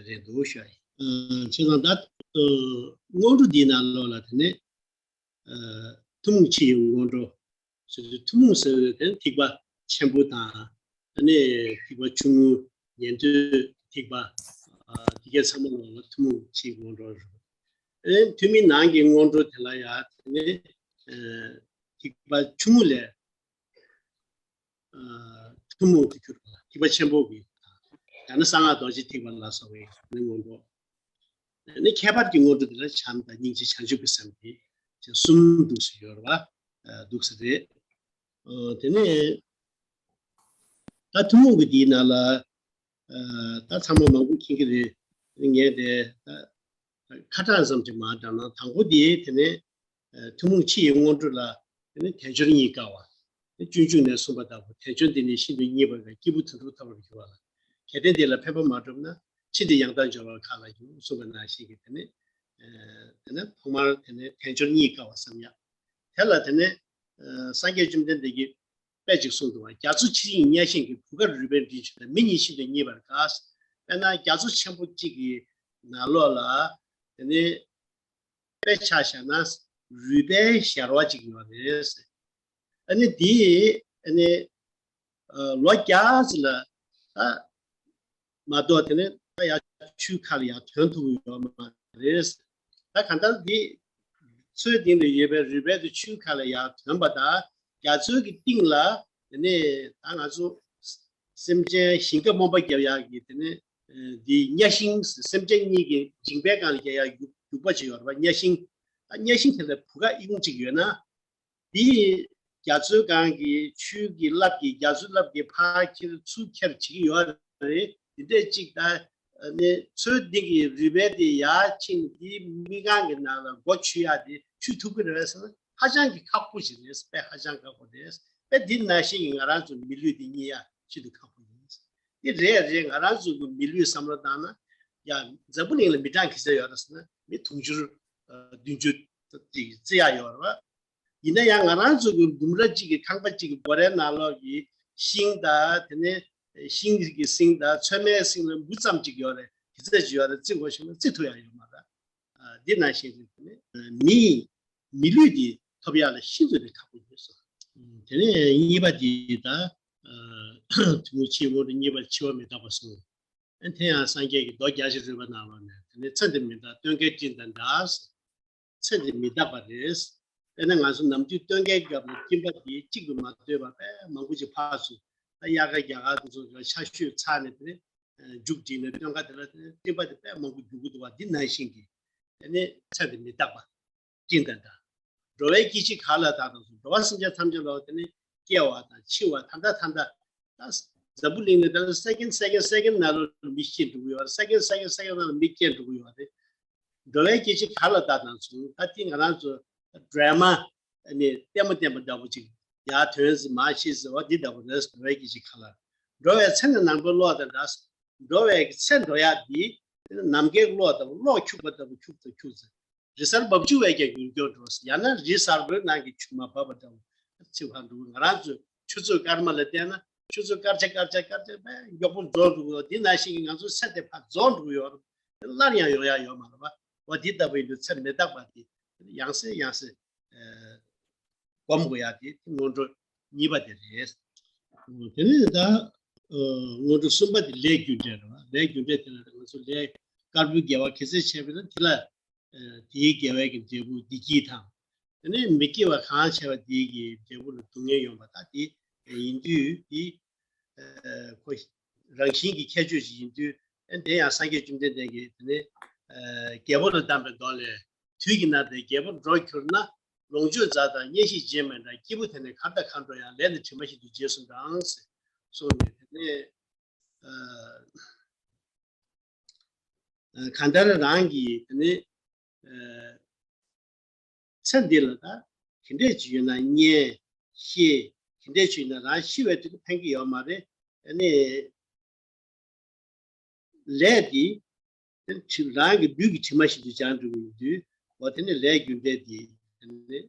རེད་འདུག་ཞུ་ཡ་ཡིན། ཨ་བྱས་ཙང་ད་ཨ་སྔོན་འགྲོ་འདིའི་ནང་ལོགས་ལ་དེ་ནས་ཨ་ཐུན་མོང་ཕྱི་ཡི་སྔོན་འགྲོ་ཟེར་དུས། ཐུན་མོང་ཟེར་བའི་དེ་ནི་ཐེག་པ་ཆེན་པོ་དང་། ཨ་ནི་ཐེག་པ་ཆུང་ངུ། ཉན་ཐོས་ཐེག་པ། ཨ་དེ་གའི་ཚང་མ་ལ་ཐུན་མོང་ཕྱིའི་སྔོན་འགྲོ་རེད། ཨ་ནི་ཐུན་མིན་ནང་གི་སྔོན་འགྲོ་དེ་ལ་ཡང་དེ་ནི་ཨ་ཐེག་པ་ཆུང་ངུ་ལས་ཨ་ཐུན་མོང་དུ་གྱུར་པ། ཐེག་པ་ཆེན་པོ་གི། ཡང་ན་གསང་སྔགས་རྡོ་རྗེ་ཐེག་པ་ལ་སོགས་པའི་ནི་སྔོན་འགྲོ། ནི་ཁྱད་པར་གྱི་སྔོན་འགྲོ་འདི་ལ་བྱམས་དང་སྙིང་རྗེ་བྱང་ཆུབ་ཀྱི་སེམས་ཏེ་གསུམ་འདུག་སེ་ཡོད་རེད་བ། ཨ་འདུག་སེ་རེད། ཨ་དེ་ནས་ད་ཐུན་མོང་གི་འདིའི་ནང་ལ་ཨ་ད་ཚང་མ་མང་པོ་མཁྱེན་གྱི་རེད། ངས་དེ་ད་ ཁ་གྲངས་ཙམ་ཅིག་མར་བགྲང་ན། དང་པོ་དེ་དེ་ནས་ཐུན་མོང་ཕྱི་ཡི་སྔོན་འགྲོ་ལ་དེ་ནས་དལ་འབྱོར་གཉིས་དཀའ་བ། དེ་སྤྱོད་འཇུག་ནས་གསུངས་པ་ལྟ་བུ་དལ་འབྱོར་འདི་ནི་ཤིན་ཏུ་རྙེད་པར་དཀའ། སྐྱེས་བུ་དོན་གྲུབ་ཐོབ་པར་འགྱུར་བ་ལ། གལ་ཏེ་འདི་ལ་ཕན་པ་མ་བསྒྲུབས་ན། ཕྱིས་འདི་ཡང་དག་འབྱོར་བར་ག་ལ་འགྱུར། གསུངས་པ་ནང་བཞིན་གྱི་དེ་ནས་དེ་ནས་ཐོག་མར་དེ་ནས་དལ་འབྱོར་གཉིས་དཀའ་བ་བསམ་ཡག་དེ་ལ་དེ་ནས་སངས་རྒྱས་བཅོམ་ལྡན་འདས་ཀྱིས་དཔེ་ཅིག་གསུངས་འདུག་བ། རྒྱ་མཚོ་ཆེ་ཞིང་གཉའ་ཤིང་གི། བུ་ག་རུས་པའི་མགྲིན་ཆུ་ལྟར། མི་ཉིད་ཤིན་ཏུ་རྙེད་པར་དཀའ། དཔེར་ན་རྒྱ་མཚོ་ཆེན་པོ་གཅིག་གི་ནང་ལོགས་ལ་དེ་ནས་དཔེ་ཆ་བཞག་ན་རུས་པའི་ཞལ་བ་ཅིག་ཡོད་རེད། ཨ་ནི་དེ་ཨ་ནི་ལོ་བརྒྱ་ཙམ་ལ་ད་མ་གཏོགས་དེ་ནས་ད་ཡར་ཆུའི་ཁ་ལ་ཡར་ཐོན་ཐུབ་ཀྱི་ཡོད་མ་རེད། ད་གང་ལྟར་འདི་མཚོའི་གཏིང་དུ་ཡོད་པའི་རུས་སྦལ་དེ་ཆུའི་ཁ་ལ་ཡར་ཐོན་པ་དང་། རྒྱ་མཚོའི་གི་གཏིང་ལ་དེ་ནས་ད་ང་ཚོ་སེམས་ཅན་ཞིང་ཁ་རྨོངས་པ་རྒྱབ་ཡག་གི་དེ་ནས་འདི་གཉའ་ཤིང་། སེམས་ཅན་གཉིས་ཀྱི་མཇིང་པའི་སྒང་ལ་རྒྱག་ཡག་རྒྱུག་རྒྱུག་པ་ཅིག་ཡོད་རེད་པ། གཉའ་ཤིང་། ད་གཉའ་ཤིང་དེ་ལ་བུ་ག་ཨི་ཁུང་གཅིག་ཡོད་ན། འདི་རྒྱ་མཚོའི་སྒང་གི་ཆུའི་གི་རླབས་ཀྱིས། རྒྱ་མཚོའི་རླབས་ཀྱིས་ཕར་ཁྱེར་ཚུར་ཁྱེར་བྱེད་ཀྱི་ཡོད་རེད། འདི་འདྲས་ཅིག་ད་ནི་མཚོའི་གཏིང་གི་རུས་སྦལ་དེ་ཡར་ཕྱིན་དེ་མིག་སྒང་གི་ནང་ལ་མགོ་ཆུད་ཡག་དེ་ཆུད་ཐུབ་ཀྱི་རེད་ཟེར་ན། ཧ་ཅང་གི་ཁག་པོ་ཞིག་རེད། དཔེ་ཧ་ཅང་ཁག་པོ་རེད། དཔེ་འདི་ནང་བཞིན་གྱི་ང་རང་ཚོ་མི་ལུས་འདི་རྙེད་ཡག་ཤིན་ཏུ་ཁག་པོ་ཡིན། འདི་རེད་རེད། ང་རང་ཚོ་གི་མི་ལུས་བསམ་བློ་བཏང་ན། ཡ། འཛམ་བུ་གླིང་ལ་མི་གྲངས་ག་ཚོད་ཡོད་རེད་ཟེར་ན། མི་དུང་ཕྱུར་བདུན་ཅུ་ཅིག་བརྩི་ཡག་ཡོད་རེད་པ། ཡིན་ན་ཡང་ང་རང་ཚོ་གི་ལྡུམ་ར་གཅིག་གི་ཁང་པ་གཅིག་གི་སྒོ་རའི་ནང་ལོགས་ཀྱི་ཤིང་དང་། དེ་ནས་ཤིང་གི་སིང་དང་ཚོད་མའི་སིང་ལ་འབུ་ཙམ་གཅིག་ཡོད་རེད། ག་ཚོད་ཅིག་ཡོད་རེད་བརྩི་དགོས་ཤེ་ན་བརྩི་ཐུབ་ཡག་ཡོད་མ་རེད། འདི་ནང་བཞིན་རེད། དེ་ནས་མིའི་མི་ལུས་འདི་ཐོབ་ཡག་ལ་ཤིན་ཏུ་ནས་ཁག་པོ་ཡོད་སོ། དེ་ནས་གཉིས་པ་འདི་ད་ཐུན་མོང་ཕྱིའི་སྔོན་འགྲོ་གཉིས་པ་འཆི་བ་མི་རྟག་པ་གསུངས། དེ་ཡང་སངས་རྒྱས་ཀྱི་མདོ་རྒྱ་ཆེར་རོལ་པའི་ནང་ལོགས་ནས། དེ་ནས་ཚེ་འདི་མི་རྟག་སྟོན་ཁའི་སྤྲིན་དང་འདྲ། ཚེ་འདི་མི་རྟག་པ་རེད། དཔེར་ན་ང་ཚོ་ནམ་དུས་སྟོན་ཁའི་སྐབས་ལ་སྤྲིན་པ་འདི་གཅིག་ཏུ་མ་སྡོད་པ་དཔེ་མང་པོ་ཅིག་ཕར་ཚུར། ད་དབྱར་ཁ་རྒྱ་གར་དེ་ཚོ་ལ་ཆར་ཞོད་ཚ་ནས་དེ་ནས་མཇུག་སྒྲིལ་ནས་སྟོན་ཁ་དེ་ལ་དེ་ནས་སྤྲིན་པ་དེ་དཔེ་མང་པོ་རྒྱུག་གི་འདུག་བ། འདི་ནང་བཞིན་གྱི་དེ་ནས་ཚེ་འདི་མི་རྟག་པ། སྤྲིན་དང་འདྲ། འགྲོ་བའི་སྐྱེ་འཆི་ག་ལ་བདག་དང་གསུངས། འགྲོ་བ་སེམས་ཅན་ཐམས་ཅད་ལ་དེ་ནི་སྐྱེ་བ་དང་འཆི་བ་ད་ལྟ་ད་ལྟ། ད་འཛམ་བུ་གླིང་ནས་ད་ལྟ་སེ་ཀེན་སེ་ཀེན་སེ་ཀེན་ནང་ལོགས་མི་སྐྱེ་འགྲོ་གི་ཡོད་རེད། སེ་ཀེན་སེ་ཀེན་སེ་ཀེན་ནང་ལ་མི་སྐྱེ་འགྲོ་གི་ཡོད་རེད། འགྲོ་བའི་སྐྱེ་འཆི་ག་ལ་བདག་དང་གསུངས། ད་དེ་ང་རང་ཚོ་ཌ་ར་མ་ནི་ལྟད་མོ་བསྟན་པ་འདྲ་པོ་ཅིག་ཡར་ཐོན་ཟིན་མར་ཤི་ཟིན་བ་འདི་འདྲ་པོ་རེད། འགྲོ་བའི་སྐྱེ་འཆི་ག་ལ། འགྲོ་བའི་ཚེ་ནི་ནམ་མཁའི་གློག་དང་འདྲ། འགྲོ་བའི་ཚེ་འགྲོ་ཡག་འདི་ནམ་མཁའི་གློག་ལྟ་བུ། གློག་འཁྱུག་པ་ལྟ་བུ་འཁྱུག་དང་འཁྱུག་ཟེར། རི་གཟར་འབབ་ཆུ་བས་ཀྱང་ཡུལ་སྐྱོང་འགྲོ་ཟེར། ཡང་ན་རི་གཟར་པོའི་ནང་གི་ཆུ་མར་འབབ་པ་འདྲ་བོ་ཚིག་ཕར་འགྲོ། ང་རང་ཚོའི་ཆུ་ཚོད་སྐར་མ་ལ་བལྟས་ན་ཆུ་ཚོད་སྐར་ཆ་སྐར་ཆ་སྐར་ཆ་དཔེ་མགྱོགས་པོ་རྫོགས་འགྲོ་གི་ཡོད། འདི་ནང་བཞིན་གྱི་ང་ཚོའི་ཚེ་དེ་ཕར་རྫོགས་འགྲོ་གི་ཡོད་རེད། སླར་ཡང་ཡོང་ཡག་ཡོད་མ་རེད་པ། འོ་འདི་ལྟ་བུ་ཡིན་དུས་ཚེ་མི་རྟག་པ་འདི་ཡང་སེ་ཡང་སེ་སྒོམ་དགོས་ཡག་དེ་སྔོན་འགྲོ་གཉིས་པ་དེ་རེད། དེ་ནས་ད་སྔོན་འགྲོ་གསུམ་པ་དེ་ལས་རྒྱུ་འབྲས་རེད་པ། ལས་རྒྱུ་འབྲས་དེ་ལ་ང་ཚོ་ལས་དཀར་པོའི་དགེ་བ་ག་ཚོད་བྱས་པ་ཡིན་ན་དེ་ལ་དེའི་དགེ་བའི་གི་འབྲས་བུ་བདེ་སྐྱིད་དང་། དེ་ནས་མི་དགེ་བ་གང་བྱས་པ་དེའི་གི་འབྲས་བུ་ལ་སྡུག་བསྔལ་ཡོང་བ་ད་དེ་ཡིན་དུས་དེ་ཁོ་རང་བཞིན་གྱི་ཁྱད་ཆོས་ཤིག་ཡིན་དུས། དེ་ཡང་སངས་རྒྱས་བཅོམ་ལྡན་འདས་ཀྱིས་དེ་ནས་རྒྱལ་པོ་ལ་གདམས་པའི་མདོ་ལས། དུས་ཀྱི་ནང་དུ་རྒྱལ་པོར་འགྲོ་གྱུར་ན། ལོངས་སྤྱོད་མཛའ་དང་གཉེན་བཤེས་རྗེས་མི་འབྲང་། སྐྱེས་བུ་དེ་ནི་གར་དང་གར་འགྲོ་ཡང་། ལས་ནི་གྲིབ་མ་བཞིན་དུ་རྗེས་སུ་འབྲང་ཟེར་གསུངས་ནས། དེ་ནས་གང་ལྟར་རང་གིས་དེ་ནས་ཚེ་འདི་ལ་ད་ག་འདྲས་ཅིག་ཡོད་ན་གཉེན་བཤེས། ག་འདྲས་ཅིག་ཡོད་ན་རང་ཤི་བའི་དུས་ལ་ཕན་གྱི་ཡོད་མ་རེད། ཨ་ནི། ལས་འདི་རང་གི་ལུས་ཀྱི་དྲི་མ་བཞིན་དུ་སྦྱང་འགྲོ་གི་ཡོད་དུས། འོ་དེ་ནི་ལས་རྒྱུ་འབྲས་འདི་ལས་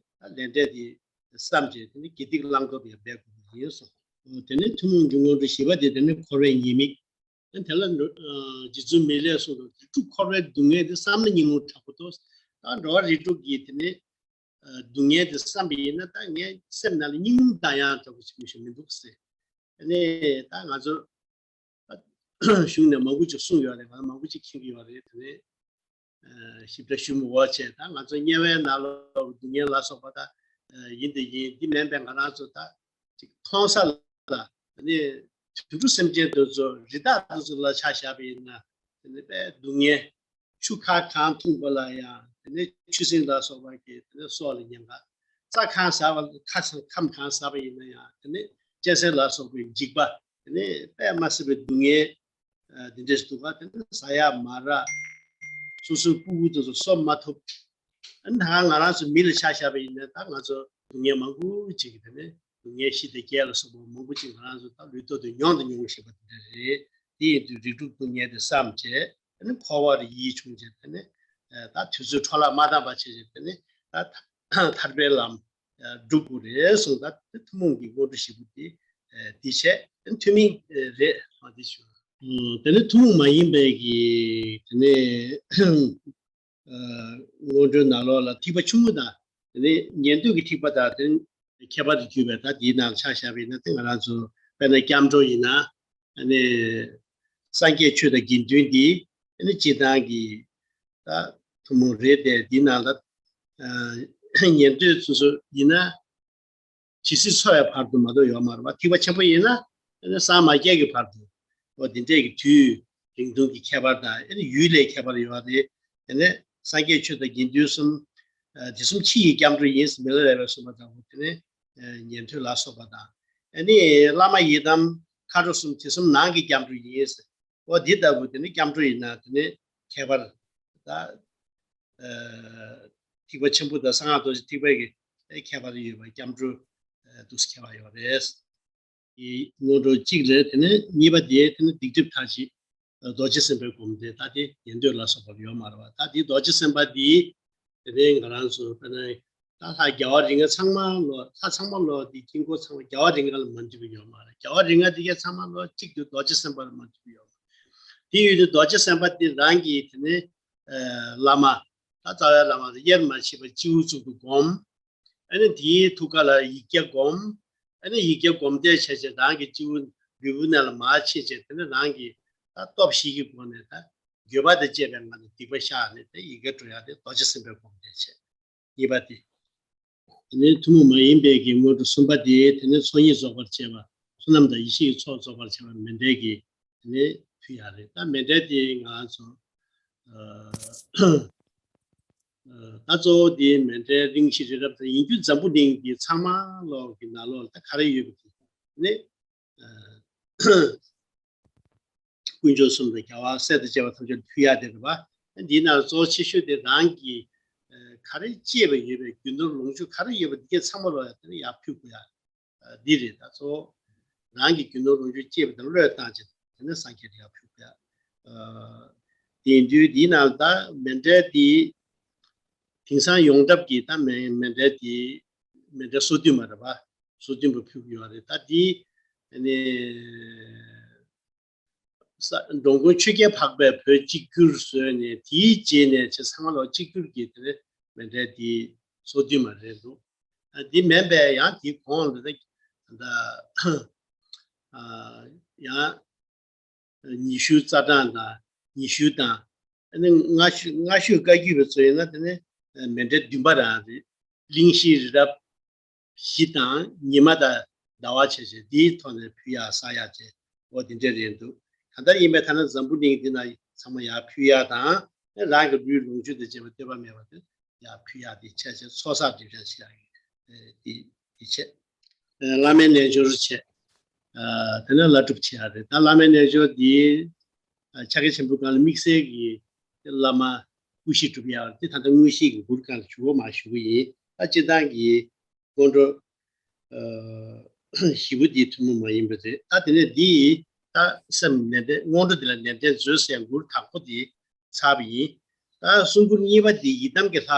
འབྲས་འདི་བསམ་བྱས་དེ་ནི་དགེ་སྡིག་བླང་དོར་ཡང་འབད་དགོས་ཀྱི་ཡིན་གསུངས། འོ་དེ་ནི་ཐུན་མོང་གི་སྔོན་འགྲོ་བཞི་པ་དེ་དེ་ནི་འཁོར་བའི་ཉེས་དམིགས། དེ་ལ་རྗེ་བཙུན་མི་ལས་གསུངས་འདུག་རིགས་དྲུག་འཁོར་བའི་སྡུག་བསྔལ་འདི་བསམ་ན་ཉོན་མོངས་དྲག་པོ་འདུག་ད་འགྲོ་བ་རིགས་དྲུག་གི་དེ་ནི་སྡུག་བསྔལ་དེ་བསམ་པ་ཡིན་ན། ད་ངའི་སེམས་ནང་ལ་སྙིང་རླུང་ལྡང་ཡག་འདྲ་པོ་ཞིག་མི་ཞིག་མི་འདུག་ཟེར། ཨ་ནི་ད་ང་ཚོ་གཞུང་ནས་མང་པོ་ཅིག་གསུངས་ཡོད་རེད། ང་ཚོ་མང་པོ་ཅིག་མཁྱེན་གྱི་ཡོད་རེད། དེ་ནས་ཞིབ་ཕྲ་ཞུ་མི་དགོས་བྱས། ད་ང་ཚོ་དམྱལ་བའི་ནང་ལོགས་སྡུག་བསྔལ་ལ་སོགས་པ་ད་ཡིན་དེ་ཡིན། འདི་མིན་པའི་ང་རང་ཚོ་ད་ཅིག་མཐོང་ས་ལ། ཨ་ནི་དུད་འགྲོ་སེམས་ཅན་དེ་ཚོ་རི་དྭགས་དེ་ཚོ་ལ་ཆ་བཞག་པ་ཡིན་ན། དེ་ནི་དཔེ་སྡུག་བསྔལ། ཆུ་ཁ་གང་འཐུང་པ་ལ་ཡང་དེ་ནས་ཆུ་སྲིན་ལ་སོགས་པ་གིས་དེ་ནས་སྲོག་ལ་ཉེན་ཁ། རྩྭ་གང་ཟ་བ་ཁ་ཁམ་གང་ཟ་བ་ཡིན་ན་ཡང་དེ་ནས་གཅན་གཟན་ལ་སོགས་པའི་འཇིགས་པ། དེ་ནས་དཔེ་མ་སྲིད་པའི་སྡུག་བསྔལ་འདི་འདྲས་འདུག་ག་དེ་ནས་ཟ་ཡག་མ་རག་སོ་སོའི་སྤུ་གུ་དེ་ཚོ་གསོ་མ་ཐུབ། ཨ་ནི་ད་ག་ང་རང་ཚོ་མི་ལ་ཆ་བཞག་པ་ཡིན་ན་ད་ང་ཚོ་སྡུག་བསྔལ་མང་པོ་ཅིག་གི་དེ་ནས་སྡུག་བསྔལ་ཤི་དང་རྒས་ལ་སོགས་པ་མང་པོ་ཅིག་ང་རང་ཚོ་ད་ལུས་ཐོག་ཏུ་མྱོང་དང་མྱོང་བཞིན་པ་དེ་འདྲ་རེད། དེ་ཡིན་དུས་རིགས་དྲུག་སྡུག་བསྔལ་དེ་བསམ་བྱས་ཨ་ནི་འཁོར་བ་ལ་ཡིད་ཆུང་བྱས་དེ་ནས་ད་དུས་ཚོད་འཕྲོ་བརླག་མ་བཏང་བ་བྱས་བྱས་དེ་ནས་ད་ཐར་པའི་ལམ་སྒྲུབ་དགོས་རེད་གསུངས། ད་དེ་ཐུན་མོང་གི་སྔོན་འགྲོ་བཞི་པོ་དེ་འདི་བྱས་ཐུན་མིན་རེད་ཨ་དེ་ཞུ། དེ་ནས་ཐུན་མོང་མ་ཡིན་པའི་གི་དེ་ནས་སྔོན་འགྲོའི་ནང་ལོགས་ལ་ཐེག་པ་ཆུང་ངུ་དང་དེ་ནས་ཉན་ཐོས་ཀྱི་ཐེག་པ་དང་དེ་ནས་ཁྱད་པར་དུ་གྱུར་པའི་ད་དེའི་ནང་ཆ་བཞག་པ་ཡིན་ན་དེ་ང་རང་ཚོ་དཔེར་ན་སྐྱབས་འགྲོ་ཡིན་ན། ཨ་ནི་སངས་རྒྱས་ཆོས་དང་དགེ་འདུན་འདི་ཨ་ནི་སྤྱིར་བཏང་གི་ད་ཐུན་མོང་རེད་དེ་འདི་ནང་ལ་ཉན་ཐོས་ཚོ་སོ་ཡིན་ན་ཇི་སྲིད་འཚོ་བའི་བར་དུ་མ་གཏོགས་ཡོད་མ་རེད་པ། ཐེག་པ་ཆེན་པོ་ཡིན་ན་ཨ་ནི་སངས་མ་རྒྱས་ཀྱི་བར་དུ་འོ་འདི་འདྲས་ཀྱི་དུས་རིང་ཐུང་གི་ཁྱད་པར་དང་ཨ་ནི་ཡུལ་ལས་ཁྱད་པར་ཡོད་རེད། དེ་ནས་སངས་རྒྱས་ཆོས་དང་དགེ་འདུན་གསུམ། དེ་གསུམ་ཕྱི་ཡི་སྐྱབས་འགྲོ་ཡིན་ཟེར་མི་ལ་རས་པས་གསུངས་པ་ལྟ་བུ་དེ་ནས་ཉན་ཐོས་ལ་སོགས་པ་དང་། ཨ་ནི་བླ་མ་ཡི་དམ་མཁའ་འགྲོ་གསུམ་དེ་གསུམ་ནང་གི་སྐྱབས་འགྲོ་ཡིན་ཟེར། འོ་འདི་ལྟ་བུ་དེ་ནི་སྐྱབས་འགྲོ་ཡིན་ན་དེ་ནི་ཁྱད་པར་ད་ཐེག་པ་ཆེན་པོ་དང་གསང་སྔགས་རྡོ་རྗེ་ཐེག་པའི་གི་ཁྱད་པར་ཡོད་པ་སྐྱབས་འགྲོ་འདུག་སེ་ཁྱད་པར་ཡོད་རེད། དེ་སྔོན་འགྲོ་གཅིག་རེད། དེ་ནས་གཉིས་པ་དེ་དེ་ནི་སྡིག་སྒྲིབ་མཐར་བྱེད་རྡོ་རྗེ་སེམས་དཔའི་སྒོམ་དེ་ད་དེ་ཉན་ཐོས་ལ་སོགས་པ་ལ་ཡོད་མ་རེད་པ། ད་དེ་རྡོ་རྗེ་སེམས་དཔའ་དེ་དེ་ནས་ང་རང་ཚོ་དཔེར་ན་ད་ལྷ་རྒྱལ་བ་རིགས་ལྔ་ཚང་མ་ལོ་ལྷ་ཚང་མ་ལོ་དེ་དཀྱིལ་འཁོར་ཚང་མ་རྒྱལ་བ་རིགས་ལྔ་ལ་མ་འདུས་པ་ཡོད་མ་རེད། རྒྱལ་བ་རིགས་ལྔ་དེ་གས་ཚང་མ་ལོ་གཅིག་ཏུ་རྡོ་རྗེ་སེམས་དཔའ་ལ་མ་འདུས་པ་ཡོད་མ་རེད། དེ་ཡོད་དུས་རྡོ་རྗེ་སེམས་དཔའ་དེ་རང་གི་དེ་ནས་བླ་མ་ད་རྩ་བའི་བླ་མ་དེ་དབྱེར་མ་མཆིས་པ་སྤྱི་བོ་གཙུག་ཏུ་བསྒོམ། ཨ་ནི་དེའི་ཐུགས་ཀ་ལ་ཡིག་བརྒྱ་སྒོམ། ཨ་ནི་ཡིག་བརྒྱ་སྒོམ་བཟླས་བྱས་བྱས་རང་གི་སྤྱི་བོ་ལུས་པོ་ནང་ལ་མར་ཕྱིན་བྱས་དེ་ནས་རང་གི་ད་སྟོབས་བཞི་གི་སྒོ་ནས་ད་འགྱོད་པ་དང་བཅས་པའི་ངང་ནས་སྡིག་པ་བཤགས་ནས་དེ་ཡི་གེ་འགྲོ་ཡག་དེ་རྡོ་རྗེ་སེམས་དཔའི་སྒོམ་བཟླས་བྱས། གཉིས་པ་དེ། དེ་ནས་ཐུན་མོང་མ་ཡིན་པའི་གི་སྔོན་འགྲོ་གསུམ་པ་དེ་དེ་ནས་ཚོགས་གཉིས་རྫོགས་པར་བྱེད་པ། བསོད་ནམས་དང་ཡེ་ཤེས་ཀྱི་ཚོགས་རྫོགས་པར་བྱེད་པ་མཎྜལ་གྱི་དེ་ནས་ཕུལ་ཡག་རེད། ད་མཎྜལ་དེ་ང་ཚོ་ད་གཙོ་བོ་དེ་མཎྜལ་རིང་ཞིང་རི་རབ་དང་ཡིན་རྒྱུ་འཛམ་བུ་གླིང་གི་ཚང་མ་ལོག་གི་ནང་ལོགས་ལ་ད་ག་རེ་ཡོད་པ་དེ་ནི་དཀོན་མཆོག་གསུམ་དང་རྒྱལ་བ་སྲས་དང་བཅས་པ་ཐམས་ཅད་ཕུལ་ཡག་དེ་རེད་པ། འདིའི་ནང་གཙོ་ཆེ་ཤོས་དེ་རང་གི་ག་རེ་གཅེས་པ་ཡོད་པའི་རྒྱུ་ནོར་ལོངས་སྤྱོད་ག་རེ་ཡོད་པ་འདི་གས་ཚང་མ་ལོག་ཡག་དེ་ནི་ཡར་ཕུལ་དགོས་ཡག་འདི་རེད། ད་གཙོ་བོ་རང་གི་རྒྱུ་ནོར་ལོངས་སྤྱོད་གཅེས་པ་དང་བློས་བཏང་བྱས་དེ་ནས་སངས་རྒྱས་ལ་ཡར་ཕུལ་དགོས་ཡག་དེ་ཡིན་དུས་འདིའི་ནང་ད་མཎྜལ་འདི་དེང་སང་ཡོངས་གྲགས་ཀྱི་ད་མཎྜལ་འདི་མཎྜལ་སོ་བདུན་མ་རེད་པ། སོ་བདུན་པ་ཕུལ་གྱི་ཡོད་རེད། ད་འདི་ནི་ས་འགྲོ་མགོན་ཆོས་རྒྱལ་འཕགས་པས་བོད་གཅིག་གྱུར་བཟོས་ནས་དེའི་རྗེས་ནས་ཆེ་ཚང་མ་ལོག་གཅིག་གྱུར་གྱི་དེ་ནས་མཎྜལ་འདི་སོ་བདུན་མ་རེད་འདུག་ཨ་འདི་མིན་པའི་ཡང་དེའི་གོང་ལ་ད་ད་ཨ་ཡང་ཉི་ཤུ་རྩ་གྲངས་དང་ཉི་ཤུ་དང་ཨ་ནི་ལྔ་བཅུ་ལྔ་བཅུ་བཀའ་བརྒྱུད་པའི་ཚོ་ཡིན་ན་དེ་ནི་མཎྜལ་བདུན་པ་རང་རེད། གླིང་བཞི་རི་རབ་བཞི་དང་ཉི་མ་དང་ཟླ་བ་བྱས་བྱས་འདིའི་ཐོག་ནས་ཕུལ་ཡག་བསགས་ཡག་བྱས་འོ་འདི་འདྲས་རེད་འདུག་གང་ལྟར་ཡིན་པའི་ཐ་ན་འཛམ་བུ་གླིང་འདི་ན་ཚང་མ་ཡར་ཕུལ་ཡག་དང་རང་གི་ལུས་ལོངས་སྤྱོད་དང་བཅས་པ་ལྟོས་པ་མེད་པ་དེ་ཡར་ཕུལ་ཡག་དེ་བྱས་བྱས་ཚོགས་བསགས་སྒྲིབ་སྦྱང་བྱེད་ཡག་གི་དེ་དེ་བྱས། བླ་མའི་རྣལ་འབྱོར་བྱས། དེ་ནས་བླ་སྒྲུབ་བྱེད་ཡག་རེད། ད་བླ་མའི་རྣལ་འབྱོར་འདི་ཕྱག་རྒྱ་ཆེན་པོའི་སྒང་ལ་དམིགས་བསལ་གྱི་བླ་མ་སྐུ་བཞི་སྒྲུབ་ཡག་རེད། དེ་ད་ལྟ་དངོས་གཞི་གི་མགུར་སྒང་ལ་ཞུ་བ་མ་ཞུ་གི་ཡིན། ད་སྤྱིར་བཏང་གི་སྔོན་འགྲོ་བཞི་པོ་འདི་ཐུན་མོང་མ་ཡིན་པ་རེད། ད་དེ་ནས་འདི་ད་སེམས་ནན་ཏན་སྔོན་འགྲོ་འདི་ལ་ནན་ཏན་མཛོད་ཟེར་མགུར་དང་པོ་འདི་ཚར་བ་ཡིན། ད་གསུང་མགུར་གཉིས་པ་འདི་ཡི་དམ་གྱི་ལྷ།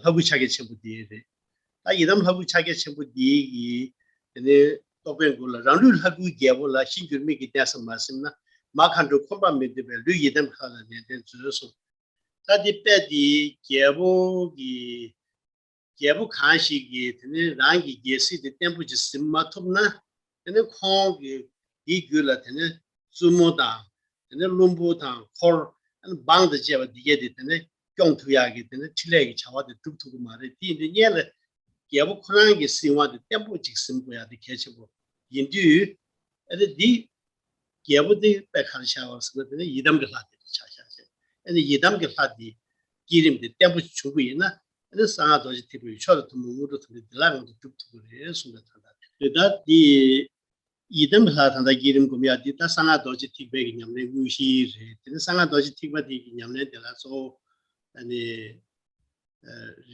ལྷ་སྐུ་ཕྱག་རྒྱ་ཆེན་པོ་འདི་རེད། ད་ཡི་དམ་ལྷ་སྐུ་ཕྱག་རྒྱ་ཆེན་པོ་འདི་ཡི་དེ་ནས་རྟོགས་པའི་མགུར་ལ་རང་ལུས་ལྷ་སྐུའི་རྒྱལ་པོ་ལ་གཞི་འགྱུར་མེད་ཀྱི་གནས་སུ་མ་ཟིན་ན། མ་མཁའ་འགྲོའི་འཁོར་དཔག་མི་འདུས་པས་ལུས་ཡི་དམ་ལྷ་ལ་ནན་ཏན་མཛོད་གསུངས། ད་འདི་དཔེ་འདི་རྒྱལ་པོ་གི་རྒྱལ་པོ་གང་ཞིག་གིས་དེ་ནས་རང་གི་རྒྱལ་སྲིད་དེ་བརྟན་པོ་ཅིག་ཟིན་མ་ཐུབ་ན། དེ་ནས་ཁོང་གིས་དེའི་རྒྱུད་ལ་དེ་ནས་བཙུན་མོ་དང་དེ་ནས་བློན་པོ་དང་འཁོར་འབངས་དང་བཅས་པ་འདི་གས་དེ་དེ་ནས་སྐྱོང་ཐུབ་ཡག་གི་དེ་ནས་འཕྲིན་ལས་ཀྱི་བྱ་བ་དེ་སྒྲུབ་ཐུབ་ཀྱི་མ་རེད། དེ་ཡིན་དུས་སྔོན་ལ་རྒྱལ་པོ་ཁོ་རང་གི་སྲིད་དབང་དེ་བརྟན་པོ་ཅིག་ཟིན་དགོས་ཡག་དེ་གལ་ཆེན་པོ་ཡིན་དུས། ཨ་ནི་འདི་རྒྱལ་པོ་དེ་དཔེ་ག་རེ་ཆགས་པ་ཟེར་ན་དེ་ནི་ཡི་དམ་གྱི་ལྷ་དེ་ཆགས་ཤག་ཅེས། ཨ་ནི་ཡི་དམ་གྱི་ལྷ་དེ་བསྐྱེད་རིམ་དེ་བརྟན་པོ་བྱུང་བ་ཡིན་ན། ཨ་ནི་གསང་སྔགས་རྡོ་རྗེ་ཐེག་པའི་མཆོག་ཏུ་ཐུན་མོང་དངོས་གྲུབ་ཐམས་ཅད་བདེ་བླག་ངང་དུ་འགྲུབ་ཐུབ་ཀྱི་རེད་གསུངས་པའི་དོན་དག་རེད། ད་དེ་ ཡི་དམ་གྱི་ལྷ་ད་ལྟ་བསྐྱེད་རིམ་སྒོམ་ཡག་འདི་ད་གསང་སྔགས་རྡོ་རྗེ་ཐེག་པའི་གི་ཉམས་ལེན་དངོས་གཞི་རེད། དེ་ནས་གསང་སྔགས་རྡོ་རྗེ་ཐེག་པ་དེ་གི་ཉམས་ལེན་དེ་ལ་གཙོ་བོ་ཨ་ནི་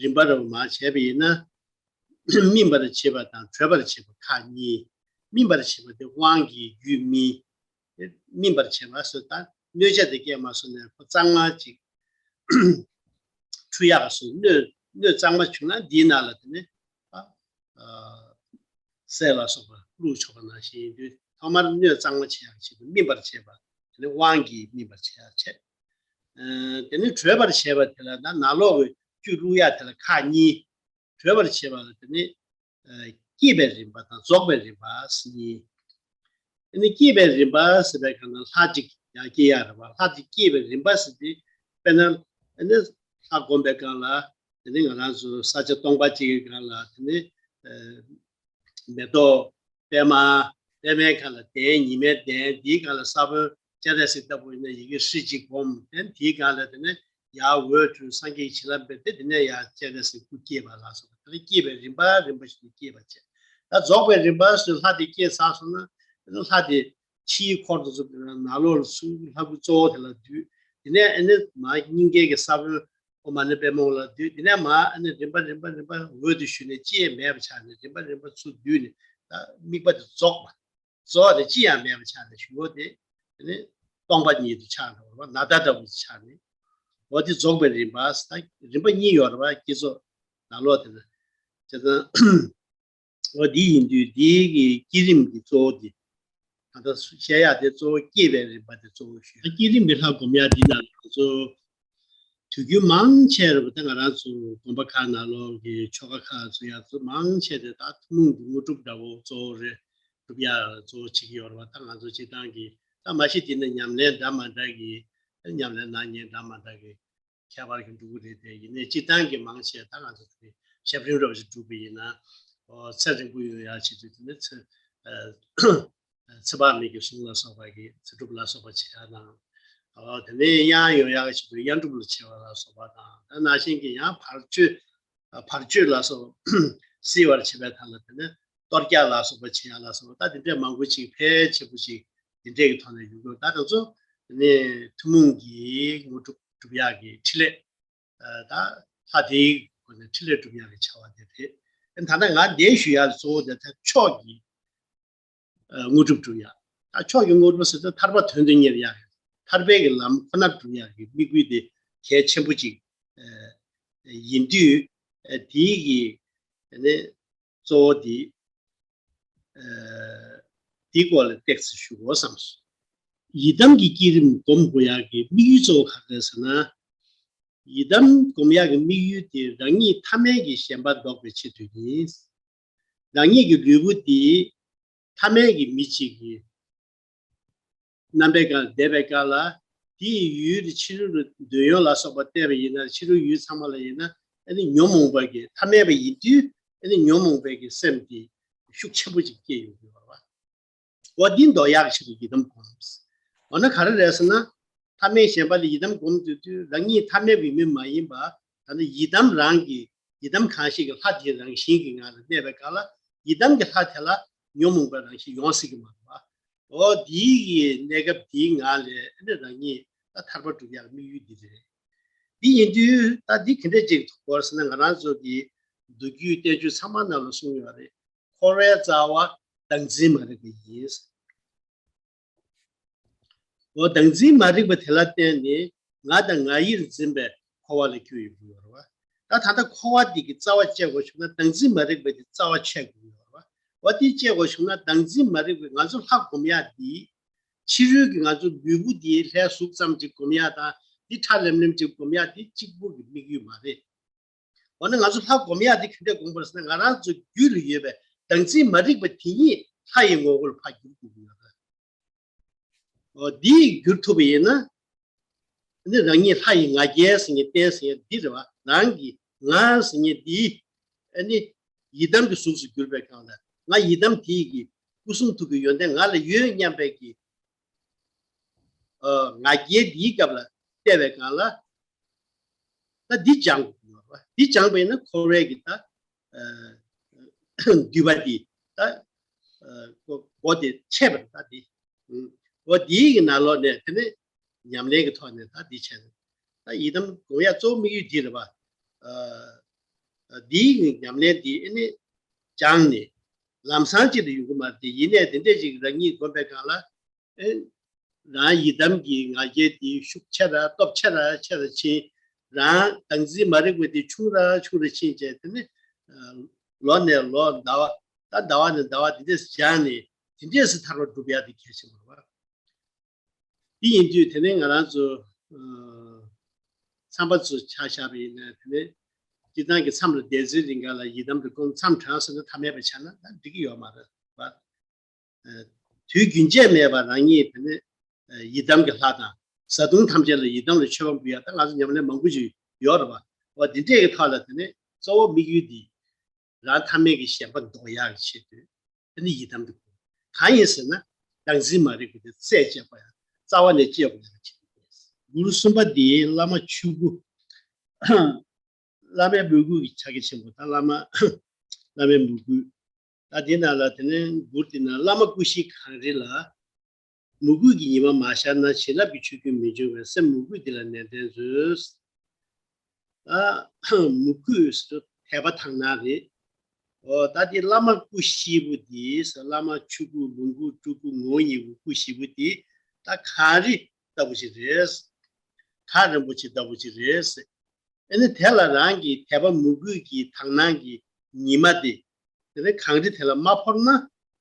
རིམ་པ་རུ་མར་བྱས་པ་ཡིན་ན། སྨིན་པར་བྱེད་པ་དང་གྲོལ་བར་བྱེད་པ་ཁག་གཉིས། སྨིན་པར་བྱེད་པ་དེ་དབང་གི་རྒྱུད་སྨིན། སྨིན་པར་བྱེད་པ་སོགས་དང་གནོད་བྱ་དེ་སྐྱེས་མ་སོང་ནས་ཁོ་གཙང་མ་ཅིག་འཁྲུ་ཡག་སོགས་གནོད་གནོད་གཙང་མ་བྱུང་ན་འདིའི་ནང་ལ་དེ་ནི་ཨ་ཨ་གསེར་ལ་སོགས་པ་བླུགས་ཆོག་པ་ནང་བཞིན་ཡིན་དུས་ཐོག་མར་གནོད་གཙང་མ་བྱེད་ཡག་ཆེད་དུ་སྨིན་པར་བྱེད་པ་དེ་ནི་དབང་གིས་སྨིན་པར་བྱེད་ཡག་བྱེད། ཨ་དེ་ནི་གྲོལ་བར་བྱེད་པ་དེ་ལ་ད་ནང་ལོགས་ཀྱི་བཅུད་བླུགས་ཡག་དེ་ལ་ཁག་གཉིས། གྲོལ་བར་བྱེད་པ་ལ་དེ་ནི་ཨ་བསྐྱེད་པའི་རིམ་པ་དང་རྫོགས་པའི་རིམ་པ་ཟེར་གཉིས། དེ་ནི་བསྐྱེད་པའི་རིམ་པ་ཟེར་བའི་སྒང་ལ་ལྷ་གཅིག་ཡང་བསྐྱེད་ཡག་རེད་བ། ལྷ་གཅིག་བསྐྱེད་པའི་རིམ་པ་ཟེར་དུས་དཔེར་ན་དེ་ནི་ལྷ་བསྒོམ་པའི་སྒང་ལ་དེ་ནི་ང་རང་ཚོ་ས་ཆ་སྟོང་པ་གཅིག་གི་སྒང་ལ་དེ་ནི་ཨ་མེ་ཏོག་པད་མ། པད་མའི་སྒང་ལ་གདན། ཉི་མའི་གདན། དེའི་སྒང་ལ་ས་བོན་སྤྱན་རས་གཟིགས་ལྟ་བུ་ཡིན་ན་ཡི་གེ་ཧྲཱིཿ་གཅིག་བསྒོམ། དེ་ནས་དེའི་སྒང་ལ་དེ་ནས་ཡར་འོད་འཕྲོས་སངས་རྒྱས་ཀྱི་བྱིན་རླབས་འཕེལ་ཏེ་དེ་ནས་ཡར་སྤྱན་རས་གཟིགས་སྐུ་བསྐྱེད་པ་ལ་སོགས་པ་དེ་ལ་བསྐྱེད་པའི་རིམ་པ་རིམ་པ་བཞིན་དུ་བསྐྱེད་པ་བྱས། ད་རྫོགས་པའི་རིམ་པ་ཟེར་ལྷ་དེ་བསྐྱེད་ཚར་སོང་ན་དེ་ནས་ལྷ་དེ་ཕྱིའི་འཁོར་དུ་ཚུད་པའི་ནང་ལོགས་ལ་ཚུད། ལྷ་སྐུ་གཙོ་བོ་དེ་ལ་འདུས། དེ་ནས་ཨ་ནི་མར་སྙིང་གའི་གི་ས་བོན་ཨོཾ་མ་ཎི་པདྨེ་ལ་འདུས། དེ་ནས་མར་ཨ་ནི་རིམ་པ་རིམ་པ་རིམ་པ་འོད་དུ་ཞུ་ནས་ཅི་ཡང་མེད་པ་ཆགས་ནས་རིམ་པ་རིམ་པ་ཚུར་འདུས་ནས་ད་དམིགས་པ་དེ་རྫོགས་པ། རྫོགས་པ་དེ་ཅི་ཡང་མེད་པ་ཆགས་ནས་གཞུག་གུ་དེ་དེ་ནས་སྟོང་པ་ཉིད་དུ་ཆགས་འགྲོ་བ་ན་ད་ལྟ་བུ་ཆགས་ནས། འོ་དེ་རྫོགས་པའི་རིམ་པ་ཟེར། ད་རིམ་པ་གཉིས་ཡོད་རེད་བ། བསྐྱེད་རྫོགས་ནང་ལོགས་དེ་ལ་བྱས་ཙང་། འོ་འདི་ཡིན་དུས་འདིའི་གི་བསྐྱེད་རིམ་གྱི་གཙོ་བོ་འདི་ད་ལྟ་བཤད་ཡག་དེ་གཙོ་བོ་བསྐྱེད་པའི་རིམ་པ་དེ་གཙོ་བོ་ཞུ། ད་བསྐྱེད་རིམ་གྱི་ལྷ་སྒོམ་ཡག་འདི་ནང་ང་ཚོ་དུས་རྒྱུན་མང་ཆེ་རུ་ད་ང་རང་ཚོ་དགོན་པ་ཁག་ནང་ལོགས་ཀྱི་ཆོ་ག་ཁག་ཚོ་ཡག་ཚོ་མང་ཆེ་དེ་ད་ཐུན་མོང་གི་དངོས་གྲུབ་འདྲ་བོ་གཙོ་བོ་རེད། སྒྲུབ་ཡག་གཙོ་བོ་བྱེད་ཀྱི་ཡོད་རེད་བ། ད་ང་ཚོ་སྤྱིར་བཏང་གི་ད་མ་གཞི་དེ་ནི་ཉམས་ལེན་འདྲ་མ་འདྲ་གི་ཉམས་ལེན་གནང་མཁན་འདྲ་མ་འདྲ་གི་ཁྱད་པར་གྱི་འགྲོ་གི་རེད་དེ། ཡིན་ནའི་སྤྱིར་བཏང་གི་མང་ཆེ་ད་ང་ཚོ་དེ་ཞབས་རིམ་རོབ་ཅིག་སྒྲུབ་པ་ཡིན་ན་ཨོ་ཚེ་རིང་པོ་ཡོང་ཡག་ཆེད་དུ་དེ་ནི་ཚེ་ཨ་ཚེ་དཔག་མེད་ཀྱི་གཟུངས་ལ་སོགས་པ་གི་ཚེ་སྒྲུབ་ལ་སོགས་པ་བྱེད་ཡག་དང་། ཨོ་དེ་ནས་གཡང་ཡོང་ཡག་ཆེད་དུ་གཡང་སྒྲུབ་ལ་བྱེད་པ་ལ་སོགས་པ་དང་། ད་ནང་བཞིན་གྱི་ཡང་བར་གཅོད་བར་གཅོད་ལ་སོགས་བསིལ་བར་བྱེད་པའི་ཐད་ལ་དེ་ནས་གཏོར་རྒྱག་ལ་སོགས་པ་བྱེད་ཡག་ལ་སོགས་པ་ད་དེ་འདྲས་མང་པོ་ཅིག་ཕལ་ཆེ་བོ་ཅིག་དེ་འདྲས་ཀྱི་ཐོག་ནས་ཡོང་གི་ཡོད། ད་དེ་ཚོ་དེ་ནས་ཐུན་མོང་གི་དངོས་གྲུབ་སྒྲུབ་ཡག་གི་ཕྲིན་ལས། ད་ལྷ་དེའི་སྒོ་ནས་ཕྲིན་ལས་སྒྲུབ་ཡག་གི་བྱ་བ་དེ་རེད། ད་ལྟ་ང་འདིར་ཞུ་ཡག་གཙོ་བོ་དེ་ད་མཆོག་གི་དངོས་གྲུབ་སྒྲུབ་ཡག་ད་མཆོག་གི་དངོས་གྲུབ་ཟེར་ཏེ་ཐར་པ་དོན་དུ་གཉེར་ཡག་ཐར་པའི་གི་ལམ་ཁོ་ནར་སྒྲུབ་ཡག་གི་དམིགས་ཡུལ་དེ་གལ་ཆེན་པོ་ཅིག་ཡིན་དུས། དེའི་གི་ནི་གཙོ་བོ་དེ་དེའི་སྐོར་ལ་ཏོག་ཙམ་ཞུ་དགོས་བསམས་སོང་། ཡི་དམ་གྱི་བསྐྱེད་རིམ་སྒོམ་དགོས་ཡག་གི་དམིགས་ཡུལ་གཙོ་བོ་ག་རེ་རེད་ཟེར་ན། ཡི་དམ་སྒོམ་ཡག་གི་དམིགས་ཡུལ་དེ་རང་ཉིད་ཐ་མལ་གྱི་ཞེན་པ་ལྡོག་པའི་ཆེད་དུ་ཡིན། རང་ཉིད་ཀྱི་ལུས་པོ་འདི་ཐ་མལ་གྱི་མི་གཅིག་གི་རྣམ་པའི་སྒང་བསྡད་པའི་སྐབས་ལ། དེའི་ཡུལ་དེ་ཕྱི་རོལ་དུ་འདོད་ཡོན་ལ་སོགས་པ་བལྟས་པ་ཡིན་ན་ཕྱི་རོལ་ཡུལ་ཚང་མ་ལ་ཡིན་ན་ཨ་ནི་ཉོན་མོངས་པ་གི་ཐ་མལ་པ་ཡིན་དུས་ཨ་ནི་ཉོན་མོངས་པའི་གི་སེམས་དེ་ཤུགས་ཆེན་པོ་ཅིག་སྐྱེ་ཡོང་གི་ཡོད་རེད་བ། འོ་འདི་ལྡོག་ཡག་ཆེད་དུ་ཡི་དམ་སྒོམ། འོ་ན་ག་རེ་རེད་ཟེར་ན། ཐ་མལ་ཞེན་པ་ལས་ཡི་དམ་སྒོམ་སྡོད་དུས་རང་ཉིད་ཐ་མལ་པའི་མི་མ་ཡིན་པ། ད་ནི་ཡི་དམ་རང་གི་ཡི་དམ་གང་ཞིག་གི་ལྷ་དེའི་རང་བཞིན་གྱི་ངང་ལ་གནས་པའི་སྐབས་ལ་ཡི་དམ་གྱི་ལྷ་དེ་ལ་ཉོན་མོངས་པའི་རང་བཞིན་ཡོང་སྲིད་ཀྱི་མ་རེད་བ། འོ་འདིའི་གི་གནས་སྐབས་འདིའི་ངང་ལས་ཨ་ནི་རང་ཉིད་ད་ཐར་པ་སྒྲུབ་ཡག་དམིགས་ཡུལ་འདི་རེད། འདི་ཡིན་དུས་ད་འདི་ག་འདྲས་ཅིག་ཐུག་གོ་ཟེར་ན་ང་རང་ཚོ་གི་མདོ་རྒྱུད་བསྟན་བཅོས་ཚང་མ་ནང་ལ་གསུངས་ཡོད་རེད། འཁོར་བའི་རྩ་བ་བདག་འཛིན་མ་རིག་པ་ཡིན། འོ་བདག་འཛིན་མ་རིག་པ་དེ་ལ་བརྟེན་ནས་ང་དང་ང་ཡིར་འཛིན་པའི་འཁོར་བ་ལ་སྐྱོད་ཡོང་གི་ཡོད་རེད་བ། ད་ད་ལྟ་འཁོར་བ་འདི་གི་རྩ་བ་བཅད་དགོས་བྱུང་ན་བདག་འཛིན་མ་རིག་པ་འདི་རྩ་བ་ཆད་དགོས་ཡོད་རེད་བ། འོ་དེ་བཅད་དགོས་བྱུང་ན་བདག་འཛིན་མ་རིག་པའི་ང་ཚོ་ལྷ་སྒོམ་ཡག་འདི། ཕྱི་རོལ་གྱི་ང་ཚོ་ལུས་པོ་འདི་ལྷའི་གཟུགས་ཙམ་ཅིག་སྒོམ་ཡག་དང་འདི་ཁྲ་ལེམ་ལེམ་ཅིག་སྒོམ་ཡག་འདི་གཅིག་པུ་གི་དམིགས་ཡུལ་མ་རེད། འོ་ན་ང་ཚོ་ལྷ་སྒོམ་ཡག་འདི་ག་འདྲས་སྒོམ་དགོས་ཟེར་ན་ང་རང་ཚོ་རྒྱུད་ལ་ཡོད་པའི་བདག་འཛིན་མ་རིག་པ་དེ་ཉིད་ལྷ་ཡི་ངོ་བོ་ལ་ཕར་བསྒྱུར་དགོས་ཀྱི་ཡོད་རེད། འོ་འདི་བསྒྱུར་ཐུབ་པ་ཡིན་ན། ནི་རང་ཉིད་ལྷ་ཡི་ང་རྒྱལ་ཟེར་མཁན་བསྟན་ཟེར་མཁན་འདི་རེད་བ། རང་གི་ང་ཟེར་མཁན་འདི་ཨ་ནི་ཡི་དམ་གྱི་གཟུགས་སུ་གྱུར་པའི་སྐབས་ལ་ང་ཡི་དམ་དེ་གི་སྐུ་གསུང་ཐུགས་ཀྱི་ཡོན་ཏན་ང་ལ་ཡོད་སྙམ་པའི་གི་ཨ་ང་རྒྱལ་འདིའི་སྐབས་ལ་བལྟས་པའི་སྒང་ལ་ད་འདི་སྦྱང་དགོས་ཀྱི་ཡོད་རེད་བ། འདི་སྦྱངས་པ་ཡིན་ན་འཁོར་བའི་གི་ད་ཨ་འདུས་པ་འདི་ད་ སྒོ་སྒོ་དེ་ཕྱེས་པ་རེད། ད་འདི་སྒོ་འདིའི་གི་ནང་ལོགས་ནས་དེ་ནས་ཉམས་ལེན་གྱི་ཐོག་ནས་ད་འདི་བྱས། ད་ཡི་དམ་སྒོམ་ཡ་གཙོ་བོ་དམིགས་ཡུལ་འདི་རེད་པ། འདིའི་གི་ཉམས་ལེན་འདི་ཨེ་ནི་སྦྱངས་ནས་ལམ་སང་ཅིག་ཏུ་ཡོང་གི་མ་རེད། དེ་ཡིན་ནའི་དེ་འདྲས་ཅིག་རང་ཉིད་སྒོམ་པའི་སྒང་ལ། ཨེ། རང་ཡི་དམ་གྱི་ང་རྒྱལ་དེ་ཤུགས་ཆེ་ར་སྟོབས་ཆེ་ར་ཆེ་ར་ཕྱིན། རང་བདག་འཛིན་མ་རིག་པ་དེ་ཆུང་ར་ཆུང་ར་ཕྱིན་བྱས། དེ་ནི་ལོ་ནས་ལོ་ཟླ་བ་ད་ཟླ་བ་ནས་ཟླ་བ་དེ་འདྲས་སུ་སྦྱངས་ནས་དེ་འདྲས་སུ་ཐར་བ་སྒྲུབ་ཡ་དེ་གལ་ཆེན་པོ་རེད་པ། དེ་ཡིན་དུས་དེ་ནས་ང་རང་ཚོ་ཚང་པ་ཚོ་ཆ་བཞག་པ་ཡིན་ན། དེ་ནས་སྤྱིར་བཏང་གི་མཚམས་ལ་བསྡད་ཚེ་རིང་ག་ལ་ཡི་དམ་དུ་སྒོམ། མཚམས་གྲངས་སུ་ན་ཐ་མལ་པ་ཆགས་ན་ད་འགྲིག་གི་ཡོད་མ་རེད་པ། དུས་རྒྱུན་ཆད་མེད་པར་རང་ཉིད་དེ་ནས་ཡི་དམ་གྱི་ལྷ་དང་བཟའ་བཏུང་ཐམས་ཅད་ལ་ཡི་དམ་ལ་མཆོད་པ་འབུལ་ཡ། ད་ང་ཚོ་ཉམས་ལེན་མང་པོ་ཞིག་ཡོད་རེད་པ། འོ་དེ་འདྲས་ཀྱི་ཐོག་ལ་དེ་ནས་གཙོ་བོ་དམིགས་ཡུལ་འདི་རང་ཐ་མལ་གྱི་ཞེན་པ་ཟློག་ཡག་གི་ཆེད་དུ་དེ་ནི་ཡི་དམ་དུ་དགོངས། གང་ཡིན་ཟེར་ན་བདག་འཛིན་མ་རིག་པ་དེ་རྩད་གཅོད་པ་ཡང་རྩ་བ་ནས་གཅོད་དགོས་ཡག་གི་ཆེད་དུ། མགུར་གསུམ་པ་འདི་བླ་མ་ཆོས་སྐུ། བླ་མའི་མོས་གུས་ཀྱི་ཕྱག་རྒྱ་ཆེན་པོ་དང་བླ་མ་བླ་མའི་མོས་གུས། ད་དེ་ནང་ལ་དེ་ནས་མགུར་དེ་ན། བླ་མ་སྐུ་བཞིའི་གངས་རི་ལ། མོས་གུས་ཀྱི་ཉི་མ་མ་ཤར་ན། བྱིན་རླབས་ཀྱི་ཆུ་རྒྱུན་མི་འབྱུང་བས། སེམས་མོས་གུས་འདི་ལ་ནན་ཏན་མཛོད། ད་མོས་གུས་ཟེར་དུས་དད་པ་དག་སྣང་རེད། འོ་ད་དེ་བླ་མ་སྐུ་བཞི་པོ་འདི་ཟེར། བླ་མ་ཆོས་སྐུ་ལོངས་སྐུ་སྤྲུལ་སྐུ་ངོ་བོ་ཉིད་སྐུ་སྐུ་བཞི་པོ་འདི་ད་གངས་རི་ལྟ་བུ་ཞིག་རེད། གངས་རིན་པོ་ཆེ་ལྟ་བུ་ཞིག་རེད། ཨ་ནི་དེ་ལ་རང་གི་དད་པ་མོས་གུས་ཀྱི་དག་སྣང་གི་ཉི་མ་དེ་དེ་ནས་གངས་རི་དེ་ལ་མ་ཕོག་ན།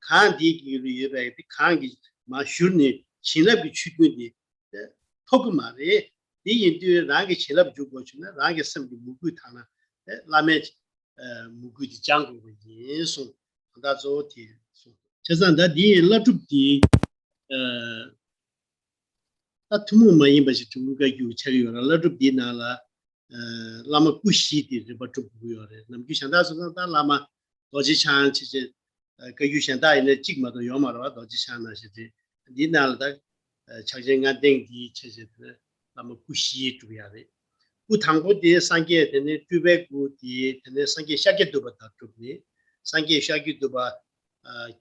གངས་འདིའི་རྒྱབ་ལ་ཡོད་པའི་དེ་གངས་ཀྱིས་མར་བཞུར་ནས་བྱིན་རླབས་ཀྱི་ཆུ་རྒྱུན་དེ་དེ་ཐོབ་ཀྱི་མ་རེད། དེ་ཡིན་དུས་རང་གི་བྱིན་རླབས་འཇུག་དགོས་བྱུང་ན་རང་གི་སེམས་ཀྱི་མོས་གུས་དག་སྣང་དེ་བླ་མའི་མོས་གུས་དེ་སྦྱང་དགོས་པ་ཡིན་གསུངས། གང་ལྟར་གཙོ་བོ་དེ་གསུངས། བྱས་ཙང་ད་འདིའི་བླ་སྒྲུབ་དེ་ད་ཐུན་མོང་མ་ཡིན་པ་ཞིག་གྲུབ་ཀྱི་བཀའ་བརྒྱུད་ཆགས་ཀྱི་ཡོད་ར། བླ་སྒྲུབ་འདིའི་ནང་ལ་བླ་མ་སྐུ་བཞི་དེ་རིམ་པ་སྒྲུབ་དགོས་ཀྱི་ཡོད་རེད། ནམ་རྒྱུན་གཞན་དག་སོང་ཙང་ད་བླ་མ་རྡོ་རྗེ་འཆང་བྱས་བྱས། བཀའ་བརྒྱུད་གཞན་དག་ཡིན་ན་གཅིག་མ་གཏོགས་ཡོད་མ་རེད་པ། རྡོ་རྗེ་འཆང་ནང་བཞིན་རེད། འདིའི་ནང་ལ་ད་ཕྱག་ཆེན་ལྔ་ལྡན་འདི་བྱས་བྱས་དེ་ནས་བླ་མ་སྐུ་བཞི་སྒྲུབ་ཡ་རེད། སྐུ་དང་པོ་དེ་སངས་རྒྱས་དེ་ནས་སྤྲུལ་པའི་སྐུ་དེ་དེ་ནས་སངས་རྒྱས་ཤཱཀྱ་ཐུབ་པ་དང་སྒྲུབ་ནས། སངས་རྒྱས་ཤཱཀྱ་ཐུབ་པ་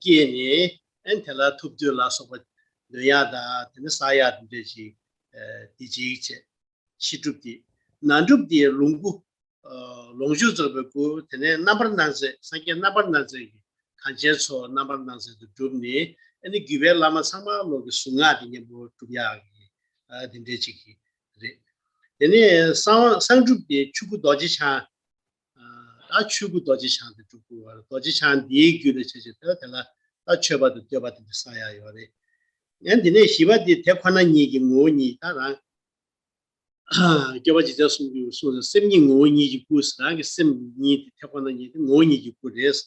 སྐྱེས་ནས་ཨན་དེ་ལ་ཐུབ་བསྟོད་ལ་སོགས་པ་འདོན་ཡ་དང་དེ་ནས་བསགས་ཡ་དེ་འདྲས་ཅིག་དེ་ཅིག་བྱས། ཕྱི་སྒྲུབ་དེ། ནང་སྒྲུབ་དེ་ལོངས་སྐུ། ལོངས་སྤྱོད་རྫོགས་པའི་སྐུ། དེ་ནས་རྣམ་པར་སྣང་མཛད། སངས་རྒྱས་རྣམ་པར་སྣང་མཛད་ཀྱི་གངས་ཅན་མཚོ་རྣམ་པར་སྣང་མཛད་དུ་བསྒྲུབས་ནས། ཨ་ནི་བརྒྱུད་པའི་བླ་མ་ཚང་མ་ལོག་གི་གཟུངས་སྔགས་དེ་མཉམ་པོ་སྒྲུབ་ཡག་གི་ཨ་དེ་འདྲས་ཅིག་གི་རེད། དེ་ནས་གསང་བ་གསང་སྒྲུབ་དེ་ཆོས་སྐུ་རྡོ་རྗེ་འཆང་། ཨ་ཆོས་སྐུ་རྡོ་རྗེ་འཆང་དེ་སྒྲུབ་དགོས་པ་རེད། རྡོ་རྗེ་འཆང་འདིའི་རྒྱུད་ལ་བྱས་བྱས་དེ་ལ་དེ་ལ་ད་མཆོད་པ་དང་བསྟོད་པ་དེ་འདྲ་བསགས་ཡག་ཡོད་རེད། ཡང་དེ་ནས་བཞི་པ་དེ་དེ་ཁོ་ན་ཉིད་ཀྱི་ངོ་བོ་ཉིད་ད་རང་སྐྱོབ་པ་རྗེ་བཙུན་གསུང་གི་གསུང་སེམས་ཉིད་ངོ་བོ་ཉིད་ཀྱི་སྐུ། རང་གི་སེམས་ཉིད་དེ་དེ་ཁོ་ན་ཉིད་དེ་ངོ་བོ་ཉིད་ཀྱི་སྐུ་རེད།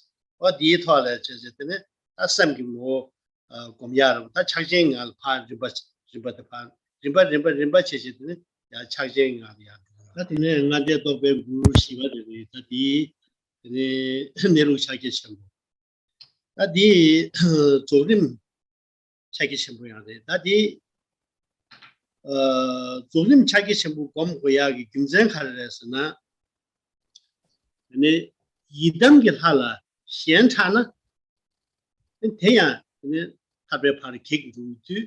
འོ་དེའི་ཐོག་ལ་བྱས་བྱས་དེ་ནས་ད་སེམས་ཀྱི་ངོ་བོ་སྒོམ་ཡག་རེད། ད་ཕྱག་ཆེན་ལྔ་ལ་ཕར་རིམ་པ་རིམ་པ་དེ་ཕར་རིམ་པ་རིམ་པ་རིམ་པ་བྱས་བྱས་དེ་ནས་ཡང་ཕྱག་ཆེན་ལྔ་ལ་ཡང་འགྲོ། ད་དེ་ནས་ལྔ་ལྡན་རྟོགས་པའི་མགུར་བཞི་པ་དེ་རེད། ད་དེའི་དེ་ནས་གནས་ལུགས་ཕྱག་རྒྱ་ཆེན་པོ། ད་དེའི་རྫོགས་རིམ་ཕྱག་རྒྱ་ཆེན་པོ་ཡང་རེད། ད་དེ་ཨ་རྫོགས་རིམ་ཕྱག་རྒྱ་ཆེན་པོ་སྒོམ་དགོས་ཡག་གི་རྒྱུ་མཚན་ག་རེ་རེད་ཟེར་ན། དེ་ནས་ཡི་དམ་གྱི་ལྷ་ལ་ཞེན་ཆགས་ན། དེ་ཡང་དེ་ནས་ཐར་པའི་ཕ་རོལ་གེགས་འགྲོ་དུས་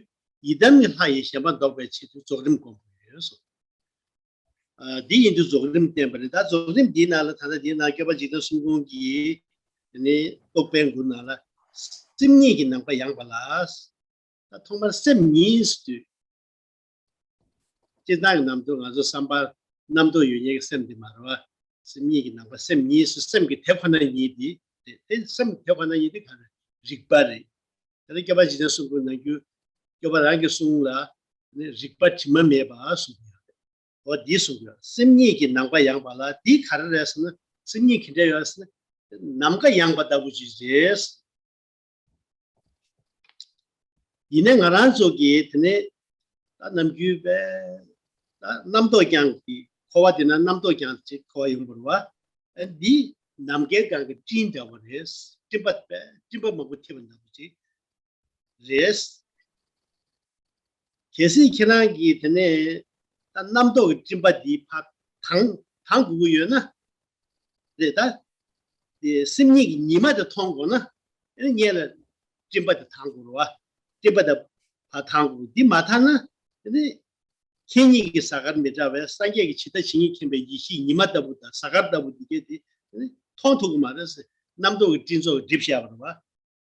ཡི་དམ་གྱི་ལྷ་ཡི་ཞེན་པ་ཟློག་པའི་ཆེད་དུ་རྫོགས་རིམ་སྒོམ་དགོས་ཡོད་གསུངས། ཨ་འདི་ཡིན་དུས་རྫོགས་རིམ་བསྟན་པ་རེད། ད་རྫོགས་རིམ་འདིའི་ནང་ལ་ད་ལྟ་འདིའི་ནང་སྐྱོབ་པ་འཇིག་རྟེན་གསུམ་མགོན་གྱིས་དེ་ནས་རྟོགས་པའི་མགུར་ནང་ལ་སེམས་ཉིད་ཀྱི་ནམ་མཁའ་ཡངས་པ་ལ། ད་ཐོག་མར་སེམས་ཉིད་ཟེར་དུས། སྤྱིར་བཏང་གི་ནམ་དུས་ང་ཚོ་བསམ་པ་རྣམ་རྟོག་ཡོད་མཁན་གྱི་སེམས་དེ་མ་རེད་བ། སེམས་ཉིད་ཀྱི་ནམ་མཁའ་སེམས་ཉིད་ཟེར་སེམས་ཀྱི་དེ་ཁོ་ན་ཉིད་དེ་རེད། དེ་སེམས་དེ་ཁོ་ན་ཉིད་དེ་ག་རེ་རིག་པ་རེད། དེ་ནས་སྐྱོབ་པ་འཇིག་རྟེན་གསུམ་མགོན་ནམ་རྒྱུན་སྐྱོབ་པ་རང་གི་གསུང་ལ་ནི་རིག་པ་དྲི་མ་མེད་པ་གསུངས་ཡོད་རེད། འོ་འདི་གསུངས་ཡོད། སེམས་ཉིད་ཀྱི་ནམ་མཁའ་ཡངས་པ་ལ། འདི་ག་རེ་རེད་ཟེར་ན་སེམས་ཉིད་ག་འདྲ་ཡོད་ཟེར་ན་ནམ་མཁའ་ཡངས་པ་ལྟ་བུ་ཅིག་རེད། ཡིན་ནའི་ང་རང་ཚོ་གིས་དེ་ནས་ད་ནམ་རྒྱུན་པས་ད་རྣམ་རྟོག་རྐྱང་གི་འཁོར་བ་དེ་ན་རྣམ་རྟོག་རྐྱང་ཅིག་འཁོར་བ་ཡོང་བ་རེད་བ། འདི་ནམ་མཁའི་སྒང་གི་སྤྲིན་འདྲ་བོ་རེད། སྤྲིན་པ་པས་སྤྲིན་པ་མང་པོ་ཐེབས་པ་འདྲ་བོ་ཅིག་རེད། གལ་སྲིད་ཁྱེད་རང་གིས་དེ་ནས་ད་རྣམ་རྟོག་གི་སྤྲིན་པ་འདི་ཕར་དང་དང་དགོས་ཀྱི་ཡོད་ན། རེད་ད། དེ་སེམས་ཉིད་ཀྱི་ཉི་མ་དེ་མཐོང་དགོས་ན། ཨེ་ནི་ངས་ལ་ སྤྲིན་པ་དེ་དྭངས་དགོས་རེད་བ། སྤྲིན་པ་དེ་ཕར་དྭངས་དགོས། འདི་མ་དྭངས་ན་དེ་ནི་ཁྱེད་ཉིད་ཀྱི་གཟའ་སྐར་མི་འདྲ་བས། སངས་རྒྱས་ཀྱི་ཇི་ལྟ་ཇི་སྙེད་མཁྱེན་པའི་ཡེ་ཤེས་ཉི་མ་ལྟ་བུ་དང་གཟའ་སྐར་ལྟ་བུ་འདི་གས་དེ་དེ་ནི་མཐོང་ཐུབ་ཀྱི་མ་རེད་ཟེར། རྣམ་རྟོག་གི་སྤྲིན་ཚོགས་ཀྱིས་བསྒྲིབས་བཞག་པ་རེད་བ།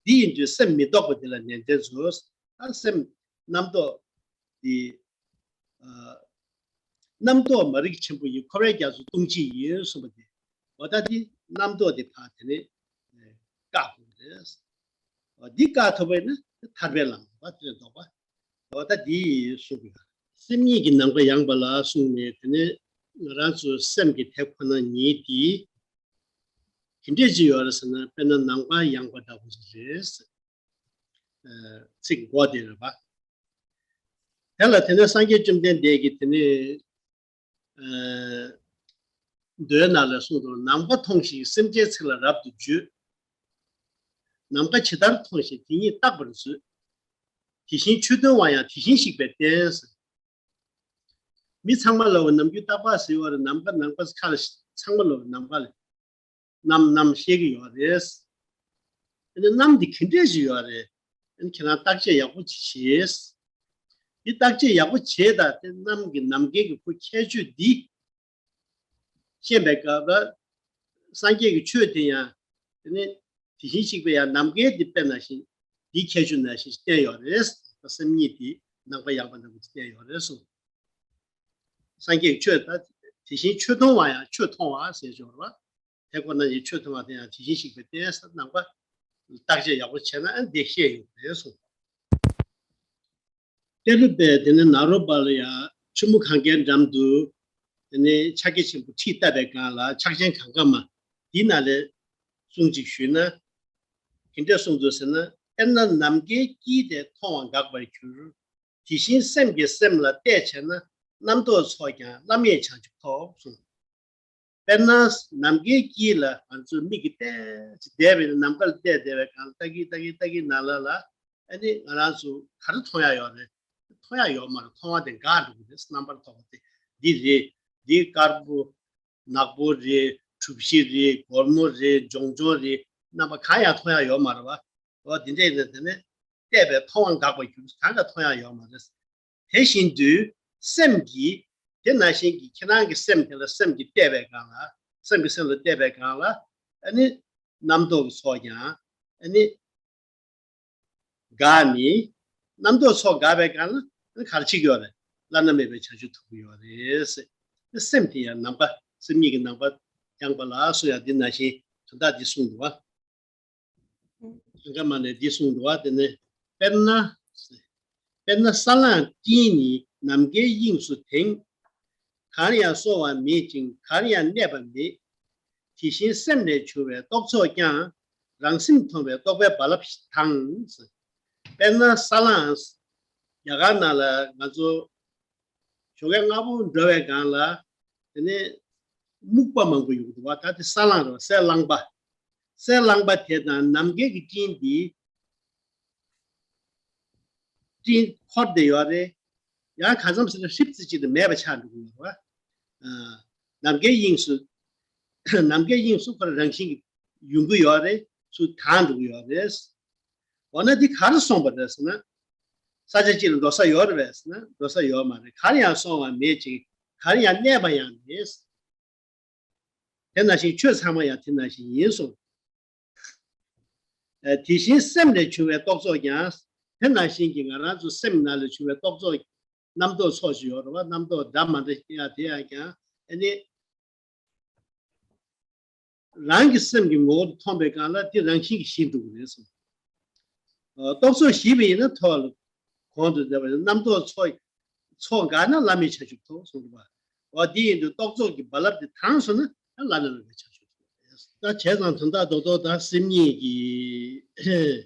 འདི་ཡིན་དུས་སེམས་མི་རྟོག་པ་འདི་ལ་ནན་ཏན་བཟོས། ཨ་སེམས་རྣམ་རྟོག་འདི། ཨ། རྣམ་རྟོག་མ་རིག་ཆེན་པོ་ཡིན། འཁོར་བའི་རྒྱ་མཚོ་ལྟུང་བྱེད་ཡིན་གསུངས་པ་དེ། འོ་ད་འདི་རྣམ་རྟོག་འདི་ཕར་དེ་ནས་བཀག་དགོས་རེད། འོ་འདི་བཀག་ཐུབ་པ་ཡིན་ན་ཐར་པའི་ལམ་པ་དེ་ལ་ལྡོག་པ། འོ་ད་འདི་གསུངས་པ་ཡིན། སེམས་ཉིད་ཀྱི་ནམ་མཁའ་ཡངས་པ་ལ་གསུངས་ནས། དེ་ནས་ང་རང་ཚོ་སེམས་ཀྱི་དེ་ཁོ་ན་ཉིད་དེ། ག་འདྲས་ཅིག་ཡོད་རེད་ཟེར་ན། དཔེར་ན་ནམ་མཁའ་ཡངས་པ་འདྲ་པོ་ཞིག་རེད། ཨ། ཚིག་མགོ་དེ་རེད་པ། དེ་ལ་དེ་ནས་སངས་རྒྱས་བཅོམ་ལྡན་འདས་ཀྱིས་དེ་ནས། ཨ། མདོའི་ནང་ལ་གསུངས་འདུག། ནམ་མཁའ་མཐོང་ཞིང་སེམས་ཅན་ཚིག་ལ་རབ་ཏུ་བརྗོད། ནམ་མཁའ་ཇི་ལྟར་མཐོང་ཞིང་དེ་ཉིད་བརྟག་པར་མཛོད། དེ་བཞིན་ཆོས་སྟོན་བ་ཡང་དེ་བཞིན་གཤེགས་པས་བསྟན། མི་ཚང་མ་ལ་འོ་ནམ་རྒྱུན་རྟག་པར་ཟེར་བ་རེད། ནམ་མཁའ་ནམ་མཁའ་ཁ་ལ་ཚང་མ་ལ་འོ་ནམ་མཁའ་ལ་གནམ་གནམ་བཤད་ཀྱི་ཡོད་རེད། ཨ་ནི་གནམ་འདི་ག་འདྲས་ཞིག་ཡོད་རེད། ཨ་ནི་ཁྱེད་རང་བརྟག་དཔྱད་ཡག་པོ་ཅིག་བྱེད། འདི་བརྟག་དཔྱད་ཡག་པོ་བྱེད་དང་། དེ་གནམ་གྱི་ནམ་མཁའི་གི་ཁོ་ཁྱད་ཆོས་འདི་ཤེས་པའི་སྐབས་ལ། སངས་རྒྱས་ཀྱི་ཆོས་དེ་ཡང་དེ་ནི་དེ་བཞིན་གཤེགས་པའི་ཡང་ནམ་མཁའི་འདི་དཔེར་ན་བཞིན་འདིའི་ཁྱད་ཆོས་ནང་བཞིན་བསྟན་ཡོད་རེད། སེམས་ཉིད་དེ་ནམ་མཁའ་ཡངས་པ་འདྲ་པོ་ཅིག་བསྟན་ཡོད་རེད་གསུངས། སངས་རྒྱས་ཀྱི་ཆོས་ད་དེ་བཞིན་ཆོས་མཐོང་བ་ཡང་ཆོས་མཐོང་བ་ཟེར་ཞོར་བ། དེ་ཁོ་ན་ཡི་ཆོས་མཐོང་བ་དེ་ཡང་དེ་བཞིན་གཤེགས་པའི་རྟེན་ཟེར། ནམ་མཁའ་བརྟག་དཔྱད་ཡག་པོ་བྱས་ན་ཨ་འདི་ཤེས་ཡོང་གི་རེད་གསུངས། གཏེར་སློབ་པས་དེ་ནས་ནཱ་རོ་པ་ལ་ཡང་ཆུ་མོ་གངྒཱའི་འགྲམ་དུ་དེ་ནས་ཕྱག་རྒྱ་ཆེན་པོ་ཁྲིད་བཏབ་པའི་སྒང་ལ། ཕྱག་ཆེན་གངྒཱ་མ་འདི་ནང་ལས་གསུང་ཅིག་ཞུས་ན། ག་འདྲས་གསུངས་འདུག་ཟེར་ན། དཔེར་ན་ནམ་མཁའི་དཀྱིལ་དེ་མཐོང་བ་འགག་པར་འགྱུར། དེ་བཞིན་སེམས་ཀྱིས་སེམས་ལ་བལྟས་བྱས་ན། རྣམ་རྟོག་ཚོགས་ཀྱང་བླ་མེད་བྱང་ཆུབ་ཐོབ་གསུངས། དཔེར་ན་ནམ་མཁའི་དཀྱིལ་ལ་ང་ཚོ་མིག་གིས་བལྟས་བསྡད་པའི་ནམ་མཁའ་ལ་བལྟས་བསྡད་པའི་སྒང་ལ་ལྟ་གི་ལྟ་གི་ལྟ་གི་ནང་ལ་ལ། ཨ་ནི་ང་རང་ཚོ་ག་རེ་མཐོང་ཡ་ཡོད་རེད། མཐོང་ཡ་ཡོད་མ་རེད། མཐོང་བ་དེ་འགག་འགྲོ་གི་རེད། རྣམ་པར་རྟོག་པ་དེ་འདི་རེད། འདི་དཀར་པོ། ནག་པོ་རེད། གྲུ་བཞི་རེད། སྒོར་མོ་རེད། འབྱུང་ཆུང་རེད། རྣམ་པ་གང་ཡང་མཐོང་ཡ་ཡོད་མ་རེད་བ། འོ་འདི་འདྲ་ཡིན་ན་དེ་ནི་བལྟས་པས་མཐོང་བ་འགག་པར་འགྱུར། གང་ག་མཐོང་ཡ་ཡོད་མ་རེད། དེ་བཞིན་དུ་སེམས་ཀྱིས་དེ་ནང་བཞིན་གྱི་ཁྱེད་རང་གི་སེམས་དེ་ལ་སེམས་ཀྱིས་བལྟས་པའི་སྒང་ལ། སེམས་ཀྱིས་སེམས་ལ་བལྟས་པའི་སྒང་ལ། ཨ་ནི་རྣམ་རྟོག་གི་ཚོགས་ཀྱང་ཨ་ནི་འགག་ནི། རྣམ་རྟོག་ཚོགས་འགག་པའི་སྒང་ལ་ཨ་ནི་ག་རེ་བྱེད་ཀྱི་ཡོད་རེད། བླ་ན་མེད་པའི་བྱང་ཆུབ་ཐོབ་ཀྱི་ཡོད་རེད་ཟེར། སེམས་དེ་ཡང་ནམ་མཁའ། སེམས་ཉིད་ཀྱི་ནམ་མཁའ་ཡངས་པ་ལ་གསུངས་ཡ་འདི་ནང་བཞིན་དོན་དག་འདི་གསུངས་འདུག་བ། གང་ག་མ་ནས་འདི་གསུངས་འདུག་བ། དེ་ནས་དཔེར་ན། དཔེར་ན་ས་བསླང་སྤྲིན་ནི་ནམ་མཁའི་དབྱིངས་སུ་དེངས། གར་ཡང་སོང་བ་མེད་ཅིང་གར་ཡང་གནས་པ་མེད། དེ་བཞིན་སེམས་ལས་བྱུང་བའི་རྟོག་ཚོགས་ཀྱང་རང་སེམས་མཐོང་བའི་རྟོག་པའི་རྦ་རླབས་དང་། དཔེར་ན་ས་བསླང་། རྒྱ་གར་ནང་ལ་ང་ཚོ་ཞོགས་ཀས་སྔ་པོ་འགྲོ་བའི་སྒང་ལ་དེ་ནས་སྨུག་པ་མང་པོ་ཡོང་གི་འདུག་བ། ད་དེ་ས་བསླང་རེད་བ། སའི་རླངས་པ། སའི་རླངས་པ་དེ་དང་ནམ་མཁའི་གི་སྤྲིན་འདི། སྤྲིན་འཁོར་བསྡད་ཡོད་རེད། ཡང་གང་འཚམ་ཟེར་ན་ཧྲིབ་ཙི་གཅིག་དང་མེད་པ་ཆགས་འགྲོ་གི་ཡོད་རེད་བ། ཨ། ནམ་མཁའི་དབྱིངས་སུ། ནམ་མཁའི་དབྱིངས་སུ་ཁོ་རང་རང་བཞིན་གྱིས་ཡོང་གི་ཡོད་རེད། ཚུར་དྭངས་འགྲོ་གི་ཡོད་རེད། འོ་ན་འདི་ག་རེ་སོང་བ་རེད་ཟེར་ན། ས་ཆ་གཅིག་ལ་འགྲོ་ས་ཡོད་རེད་པས་ཟེར་ན་འགྲོ་ས་ཡོད་མ་རེད། གར་ཡང་སོང་བ་མེད་ཅིང་གར་ཡང་གནས་པ་ཡང་མེད། དེ་ནང་བཞིན་ཆོས་ཚང་མ་ཡང་དེ་ནང་བཞིན་ཡིན་གསུངས། ཨ། དེ་བཞིན་སེམས་ལས་བྱུང་བའི་རྟོག་ཚོགས་ཀྱང་། དེ་ནང་བཞིན་གྱི་ང་རང་ཚོ་སེམས་ནང་ལས་བྱུང་བའི་རྟོག་ཚོགས། རྣམ་རྟོག་ཚོགས་ཤིག་ཡོད་རེད་བ། རྣམ་རྟོག་འདྲ་མི་འདྲ་ཡང་དེ་ཡང་ཀྱང་ཨ་ནི། རང་གི་སེམས་ཀྱི་ངོ་བོར་མཐོང་པའི་སྒང་ལ་དེ་རང་བཞིན་གྱིས་ཞི་འགྲོ་གི་རེད་གསུངས། ཨ། རྟོག་ཚོགས་ཞི་བ་ཡིན་ན་མཐོ་བ་ལ་གོང་དུ་བསྡད་པ་ཡིན། རྣམ་རྟོག་ཚོགས་ཚོགས་འགགས་ན་བླ་མེད་བྱང་ཆུབ་ཐོབ་གསུངས་པ། འོ་དེ་ཡིན་དུས་རྟོག་ཚོགས་ཀྱི་རྦ་རླབས་དེ་དྭངས་སོང་ན་ཨ་བླ་ན་མེད་པའི་བྱང་ཆུབ་ཐོབ་རེད། ད་བྱས་ཙང་དོན་དག་རྡོག་རྡོག་ད་སེམས་ཉིད་ཀྱི་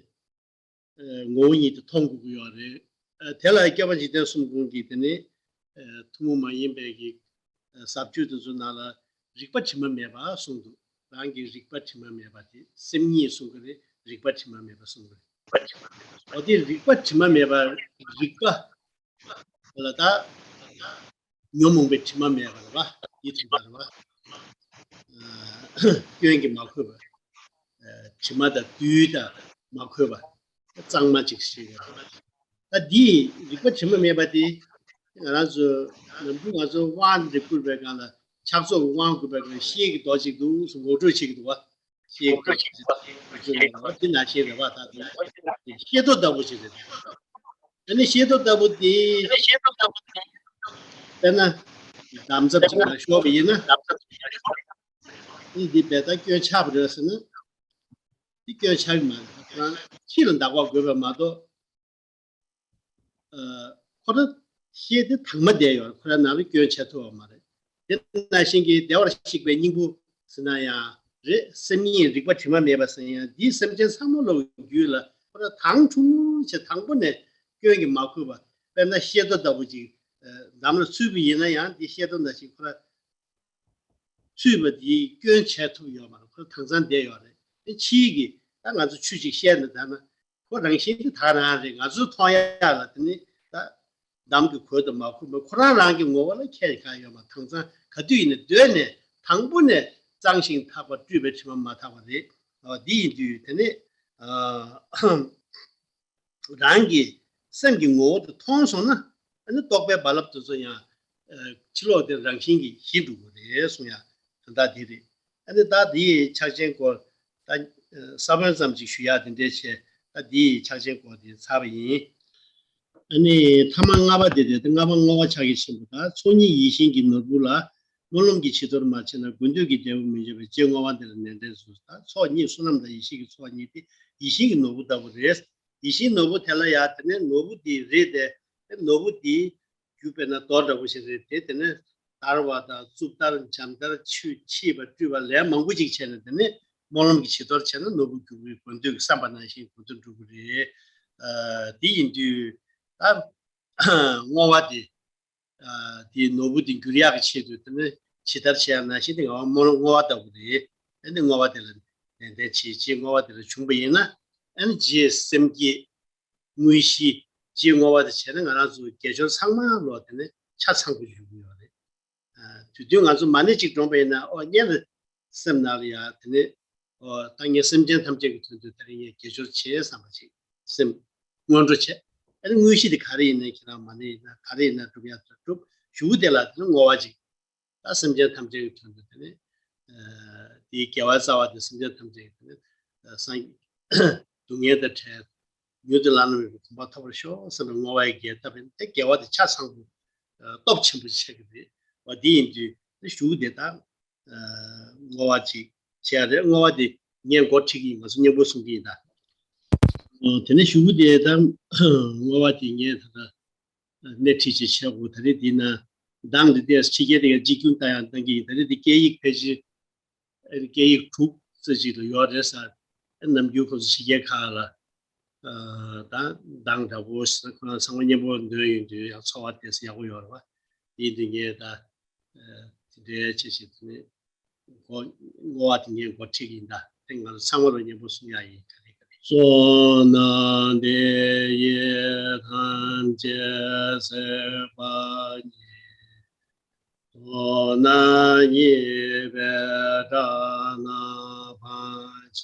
ངོ་བོ་ཉིད་དུ་མཐོང་དགོས་ཀྱི་ཡོད་རེད། དེ་ལ་སྐྱོབ་པ་འཇིག་རྟེན་གསུམ་མགོན་གྱིས་དེ་ནི་ཐུན་མོང་མ་ཡིན་པའི་གི་ཟབ་ཆོས་དེ་ཚོ་ནང་ལ་རིག་པ་དྲི་མ་མེད་པ་གསུངས་འདུག། རང་གི་རིག་པ་དྲི་མ་མེད་པ་དེ་སེམས་ཉིད་གསུང་གི་རེད། རིག་པ་དྲི་མ་མེད་པ་གསུང་གི་རེད། འོ་དེ་རིག་པ་དྲི་མ་མེད་པ། རིག་པ་ལ་ད་ཉོན་མོངས་པའི་དྲི་མ་མེད་པ་རེད་བ། ཡིད་དྲི་མ་རེད་བ། སྐྱོན་གྱིས་མ་གོས་པ། དྲི་མ་དང་རྡུལ་དང་མ་གོས་པ། གཙང་མ་ཅིག་ཞིག་ཡོད། ད་འདིའི་རིག་པ་དྲི་མ་མེད་པ་དེ་ང་རང་ཚོ་ནམ་རྒྱུན་ང་ཚོ་དབང་རིག་བསྐུལ་བའི་སྒང་ལ་ཕྱག་རྫོགས་ཀྱི་དབང་བསྐུར་བའི་སྒང་ལ་ཤེལ་གྱི་རྡོ་ཅིག་འདུག་ཟེར་ངོ་སྤྲོད་བྱེད་ཀྱི་འདུག་བ། ཤེལ་གྱི་རྡོ་ཅིག་འདུག་བ། དེ་ནང་བཞིན་རེད་བ། ད་དེ་ཤེལ་རྡོ་ལྟ་བུ་ཅིག་རེད། ཨ་ནི་ཤེལ་རྡོ་ལྟ་བུ་དེ་དཔེར་ན་འདམ་རྫབ་ཅིག་ལ་ཤོར་བ་ཡིན་ན། ཨ་ནི་འདི་བས་ད་སྐྱོན་ཆགས་པ་རེད་ཟེར་ན། འདི་སྐྱོན་ཆགས་ཀྱི་མ་རེད། ཁོ་རང་ཕྱི་ལ་འདག་པ་དགོས་པ་མ་གཏོགས། ཨ། ཁོ་རང་ཤེལ་དེ་དྭངས་མ་བསྡད་ཡོད་རེད། ཁོ་རང་ནང་ལ་སྐྱོན་ཆགས་ཐུབ་པ་མ་རེད། དེ་ནང་བཞིན་གྱི་བདེ་བར་གཤེགས་པའི་སྙིང་པོ་ཟེར་ན་ཡང་རེད། སེམས་ཉིད་རིག་པ་དྲི་མ་མེད་པ་ཟེར་ཡང་འདིའི་སེམས་ཅན་ཚང་མ་ལོ་རྒྱུད་ལ་ཁོ་རང་དྭངས་ཁྲུང་ཆེ་དང་པོ་ནས་སྐྱོན་གྱིས་མ་གོས་པ། དཔེར་ན་ཤེལ་རྡོ་ལྟ་བུ་ཅིག་འདམ་ལ་ཚུད་པ་ཡིན་ན་ཡང་འདི་ཤེལ་རྡོ་ནང་བཞིན་ཁོ་རང་ཚུད་པ་དེའི་སྐྱོན་བྱས་ཐུབ་ཡོད་མ་རེད། ཁོ་དྭངས་གཙང་བསྡད་ཡོད་རེད། དེ་ཕྱིའི་གི་ད་ང་ཚོ་ཆུ་ཅིག་བཤལ་ནས་བསྡད་ན་ཁོ་རང་བཞིན་དེ་ད་རང་རེད། ང་ཚོ་མཐོང་ཡག་ལ་དེ་ནི་ད་འདམ་གྱི་གོས་དང་མ་ཁུག་མ་ཁོ་རང་རང་གི་ངོ་བོ་ལ་ཁྱད་གང་ཡོད་མ། དྭངས་གཙང་ག་དུས་ཡིན་ན་སྡོད་ནས་དང་པོ་ནས་གཙང་ཞིང་དག་པ་སྤྲུལ་པའི་དྲི་མ་མ་དག་པ་རེད། འདི་ཡིན་དུས་དེ་ནི། རང་གི་སེམས་ཀྱི་ངོ་བོ་དེ་མཐོང་སོང་ན། ཨ་ནི་རྟོག་པའི་རྦ་རླབས་དེ་ཚོ་ཡང་ཕྱི་ལོགས་དེ་རང་བཞིན་གྱིས་ཞི་འགྲོ་གི་རེད་གསུང་ཡ། དོན་དག་དེ་རེད། ཨ་ནི་ད་དེའི་ཕྱག་ཆེན་སྐོར་ད་ས་བོན་ཙམ་ཅིག་ཞུ་ཡ་དེ་འདྲས་བྱས། ད་དེའི་ཕྱག་ཆེན་སྐོར་དེ་ཚར་བ་ཡིན། ཨ་ནི་ཐ་མ་ལྔ་པ་དེ་རེད། ད་ལྔ་པ་བསྔོ་བ་ཕྱག་རྒྱ་ཆེན་པོ། ད་ཚོགས་གཉིས་ཡིད་བཞིན་གྱི་ནོར་བུ་ལ། སྨོན་ལམ་གྱི་བྱི་དོར་མ་བྱས་ན། དགོས་འདོད་ཀྱི་འབྲས་བུ་མི་འབྱུང་བས། ཅེས་བསྔོ་བ་འདི་ལ་ནན་ཏན་གསུངས། ད་ཚོགས་གཉིས་བསོད་ནམས་དང་ཡེ་ཤེས་ཀྱི་ཚོགས་གཉིས་དེ་ཡིད་བཞིན་གྱི་ནོར་བུ་ལྟ་བུ་རེད། ཡིད་བཞིན་ནོར་བུ་དེ་ལ་ཡ་དེ་ནས་ནོར་བུ་དེ་རེད་དེ། དེ་ནོར་བུ་དེ་རྒྱུ་དཔེར་ན་རྡོ་འདྲ་བོ་ཞིག་རེད་དེ། དེ་ནས་དར་བ་དང་གཙུབ་དར་འཇམ་དར་ཆུས་ཕྱིས་པ་སྤྲུལ་པ་ལན་མང་པོ་ཅིག་བྱས་ནས་དེ་ནས་སྨོན་ལམ་གྱི་བྱི་དོར་བྱས་ན་ནོར་བུ་རྒྱུ་བའི་དགོས་འདོད་ཀྱི་བསམ་པ་ནང་བཞིན་དགོས་འདོད་འགྲུབ་ཀྱི་རེད། ཨ། དེ་ཡིན་དུས་ད་བསྔོ་བ་དེ། ཨ། དེའི་ནོར་བུ་དེ་འགྱུར་ཡག་གི་ཆེད་དུ་དེ་ནི་ཇི་ལྟར་བྱེད་ཡག་ནང་བཞིན་དེ་ང་བསྔོ་བ་ལྟ་བུ་རེད། ཨ་ནི་བསྔོ་བ་དེ་ལ་ནན་ཏན་བྱེད་ཅེས་བསྔོ་བ་དེ་ལ་བྱུང་པ་ཡིན་ན། ཨ་ནི་རྗེས་སེམས་བསྐྱེད། དངོས་གཞི། རྗེས་བསྔོ་བ་དེ་བྱས་ན་ང་རང་ཚོ་དགེ་སྦྱོར་ཚང་མ་ལོ་དེ་ནི་ཆ་ཚང་པོ་ཡོང་གི་ཡོད་རེད། ཨ། དུས་རྒྱུན་ང་ཚོ་མ་ཎི་གཅིག་བགྲངས་པ་ཡིན་ན། ཨོ་སྔོན་ལ་སེམས་ནང་ལ་ཡ་དེ་ནས། ཨོ་ད་ངས་སེམས་ཅན་ཐམས་ཅད་ཀྱི་དོན་དུ་དེ་རིང་ངས་དགེ་སྦྱོར་བྱེད་བསམ་པ་ཅིག་སེམས་སྔོན་འགྲོ་བྱས། ཨ་ནི་དངོས་གཞི་དེ་ག་རེ་ཡིན་ནའི་ཁྱེད་རང་མ་ཎི་ཡིན་ན་ག་རེ་ཡིན་ན་སྒྲུབ་ཡག་དེ་སྒྲུབ། གཞུག་གུ་དེ་ལ་དེ་ནས་བསྔོ་བ་ཅིག་ད་སེམས་ཅན་ཐམས་ཅད་ཀྱི་དོན་དུ་དེ་ནས། ཨ། དེའི་དགེ་བ་རྩ་བ་དེ་སེམས་ཅན་ཐམས་ཅད་ཀྱི་དེ་ནས། ཨ། སངས། སྡུག་བསྔལ་དང་བྲལ། མྱུར་དུ་བླ་ན་མེད་པའི་གོ་འཕང་ཐོབ་པར་ཤོག་བསམ་པའི་བསྔོ་བ་ཡི་རྒྱས་བཏབ་པས་དེ་དགེ་བ་དེ་ཆ་ཚང་པོ། ཨ། སྟོབས་ཆེན་པོ་ཆགས་ཀྱི་རེད། འོ་དེ་ཡིན་དུས་དེ་གཞུག་གུ་དེ་དང་། ཨ། བསྔོ་བ་ཅིག་བྱེད་ཡ་རེད། བསྔོ་བ་དེ་ངས་འགོ་ཁྲིད་ཀྱི་ཡིན། ང་ཚོ་མཉམ་པོ་གསུང་གི་ཡིན་ད། ཨ། དེ་ནས་གཞུག་གུ་དེ་དང་བསྔོ་བ་དེ་ངས་ད་ལྟ་སྣེ་ཁྲིད་ཅིག་བྱེད་དགོས། ད་རེས་འདི་ན་གདངས་འདི་ཏོག་ཙམ་ཕྱི་རྒྱལ་དེ་ག་འཇིགས་སྐྱོན་ལྟ་ཡང་གཏང་གི་ཡིན། ད་རེས་འདི་སྐད་ཡིག་ཕལ་ཆེར་སྐད་ཡིག་དྲུག་ཙམ་ཅིག་ལ་ཡོད་རེད་ཟེར། ནམ་རྒྱུན་ཁོ་ཚོ་ཕྱི་རྒྱལ་ཁག་ལ། ཨ། ད་གདངས་འདྲ་པོ་ཞིག་ཁོ་རང་ཚང་མ་མཉམ་པོ་འདོན་ཡོང་དུས་ཡང་ཚོར་བ་ཏོག་ཙམ་ཡག་པོ་ཡོད་རེད་བ། ཡིན་དུས་ངས་ད། ཨ། དེ་འདྲའི་ཆེ་ཞིག་དེ་ནས། འགོ། བསྔོ་བ་དེ་ངས་འགོ་ཁྲིད་ཀྱི་ཡིན་ད། དེ་ང་ཚོ་ཚང་མ་ལ་མཉམ་པོ་གསུང་ཡག་ཡིན། ག་རེ་ག་རེ། བསོད་ནམས་འདི་ཡིས་ཐམས་ཅད་གཟིགས་པ་ཉིད། མདོར་ན་གཉིས་པའི་དགྲ་རྣམས་ཕམ་བྱས་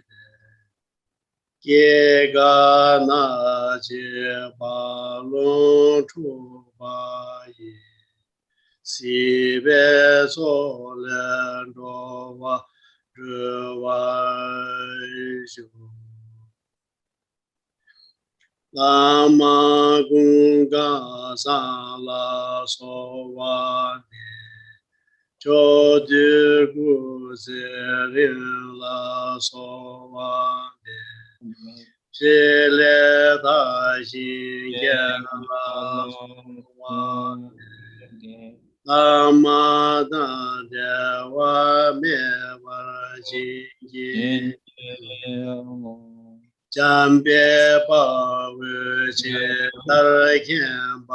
ཏེ། སྐྱེ་རྒ་ན་འཆིའི་རྦ་ཀློང་འཁྲུགས་པ་ཡི། སྲིད་པའི་མཚོ་ལས་འགྲོ་བ་སྒྲོལ་བར་ཤོག་བླ་མ་ཀུན་དགའ་གསལ་ལ་གསོལ་བ་འདེབས། ཕྱོགས་དུས་སྐུ་ཚེ་རིང་ལ་གསོལ་བ་འདེབས། ཕྲིན་ལས་མཐར་ཕྱིན་རྒྱས་ལ་གསོལ་བ་འདེབས། བླ་མ་དང་འབྲལ་བ་མེད་པར་བྱིན་གྱིས་རློབས། འཇམ་དཔལ་དཔའ་བོས་ཇི་ལྟར་མཁྱེན་པ་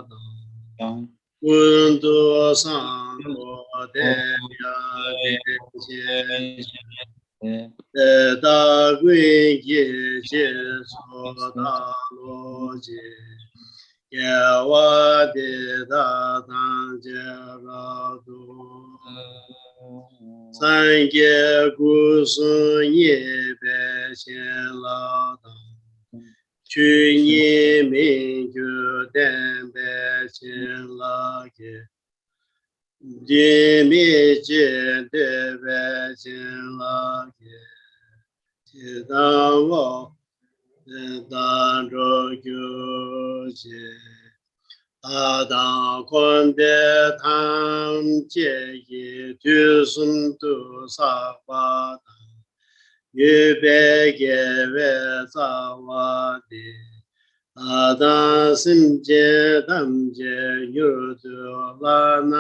དང་། ཀུན་ཏུ་བཟང་པོ་དེ་ཡང་དེ་བཞིན་ཏེ། དེ་དག་ཀུན་གྱི་རྗེས་སུ་བདག་སློབ་ཅིང་། དགེ་བ་འདི་དག་ཐམས་ཅད་རབ་ཏུ། སངས་རྒྱས་སྐུ་གསུམ་བརྙེས་པའི་བྱིན་རླབས་དང་། ཆོས་ཉིད་མི་འགྱུར་བདེན་པའི་བྱིན་རླབས་ཀྱིས། རྒྱུན་མི་འཆད་འདོད་པའི་བྱིན་རླབས་ཀྱིས། ཇི་ལྟར་འོངས་དེ་ལྟར་འགྲོ་གྱུར་ཅིག །ད་ལྟ་འཁོར་འདས་ཐམས་ཅད་ཀྱི་དུས་གསུམ་དུ་བསགས་པ་དང་། ཡོད་པའི་དགེ་བའི་རྩ་བ་འདི། ད་ལྟ་སེམས་ཅན་ཐམས་ཅད་མྱུར་དུ་བླ་ན་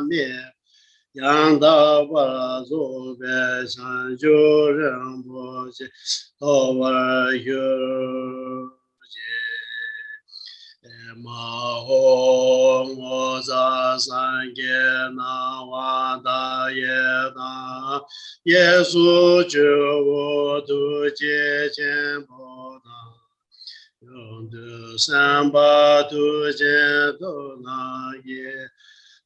མེད་ཡང་དག་པར་རྫོགས་པའི་བྱང་ཆུབ་རིན་པོ་ཆེ་ཐོབ་པར་གྱུར་ཅིག །མ་ཧོ། ངོ་མཚར་སངས་རྒྱས་སྣང་བ་མཐའ་ཡས་དང་། གཡས་སུ་ཇོ་བོ་ཐུགས་རྗེ་ཆེན་པོ་དང་། གཡོན་དུ་སེམས་དཔའ་མཐུ་ཆེན་ཐུབ་རྣམས་ཀྱིས།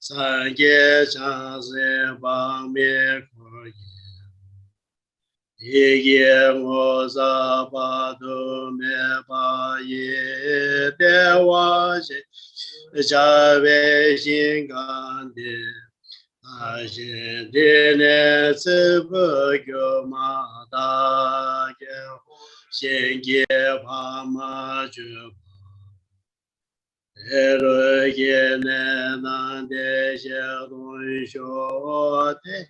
སངས་རྒྱས་བྱང་སེམས་དཔག་མེད་འཁོར་གྱིས། ཡི་གེ་ངོ་མཚར་དཔག་ཏུ་མེད་པ་ཡིས། བདེ་བ་ཅན་ཞེས་བྱ་བའི་ཞིང་ཁམས་འདིར། བདག་གཞན་འདི་ནས་ཚེ་འཕོས་གྱུར་མ་ཐག །རྒྱལ་བ་གཤེན་གྱི་བར་མ་ཆོད་པ། ཧེ་རུ་ཀའི་གནས་རྣམས་བདེ་གཤེགས་སྟོང་ཤོག །དེ་ཡང་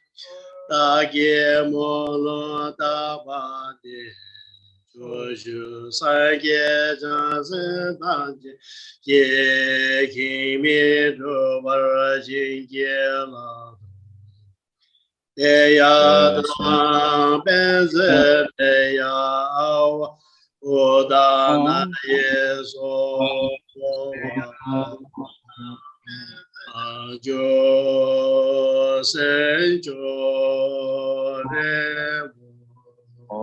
བདག་གིས་སྨོན་ལམ་བཏབ་པ་འདི། ཕྱོགས་བཅུའི་སངས་རྒྱས་བྱང་སེམས་ཐམས་ཅད་ཀྱིས། ཁེངས་མེད་འགྲུབ་པར་བྱིན་གྱིས་བརླབ་ཏོ། ཏདྱ་ཐཱ། པཉྩ་ཏདྱ་ཝ་ཨུཏྟ་ནཱ་ཡེ་སྭཱ་ཧཱ། ཨ་ཇོ་སེན་ཇོ་རེ་བོ།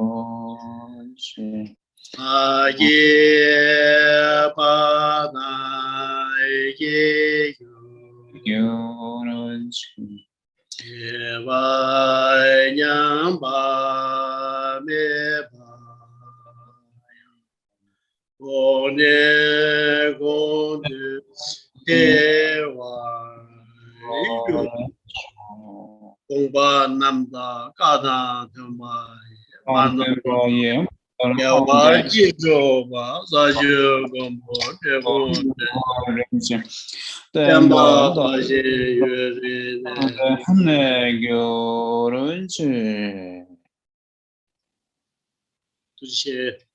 ཨ་ཀྱེ་པ་ན་ཀྱེ་གྱུར་ཅིག །སྐྱེས་པ་ཉམས་པ་མེད་པ་ཡང་། གོང་ནས་གོང་དུ་འཕེལ་བར་གྱུར་ཅིག །སྟོང་པ་རྣམ་དག་བཀའ་དང་མཐུན་པ་ཡིས། བླ་ན་མེད་པ་ཡི། རྒྱལ་བ་སྐྱེ་འགྲོ་བ། ས་བཅུའི་མགོན་པོ་འབྲས་བུ་ཅན། བསྟན་པ་རྟག་བཞིན་ཡུན་རིང་གནས། ཐུགས་རྗེ་ཆེ།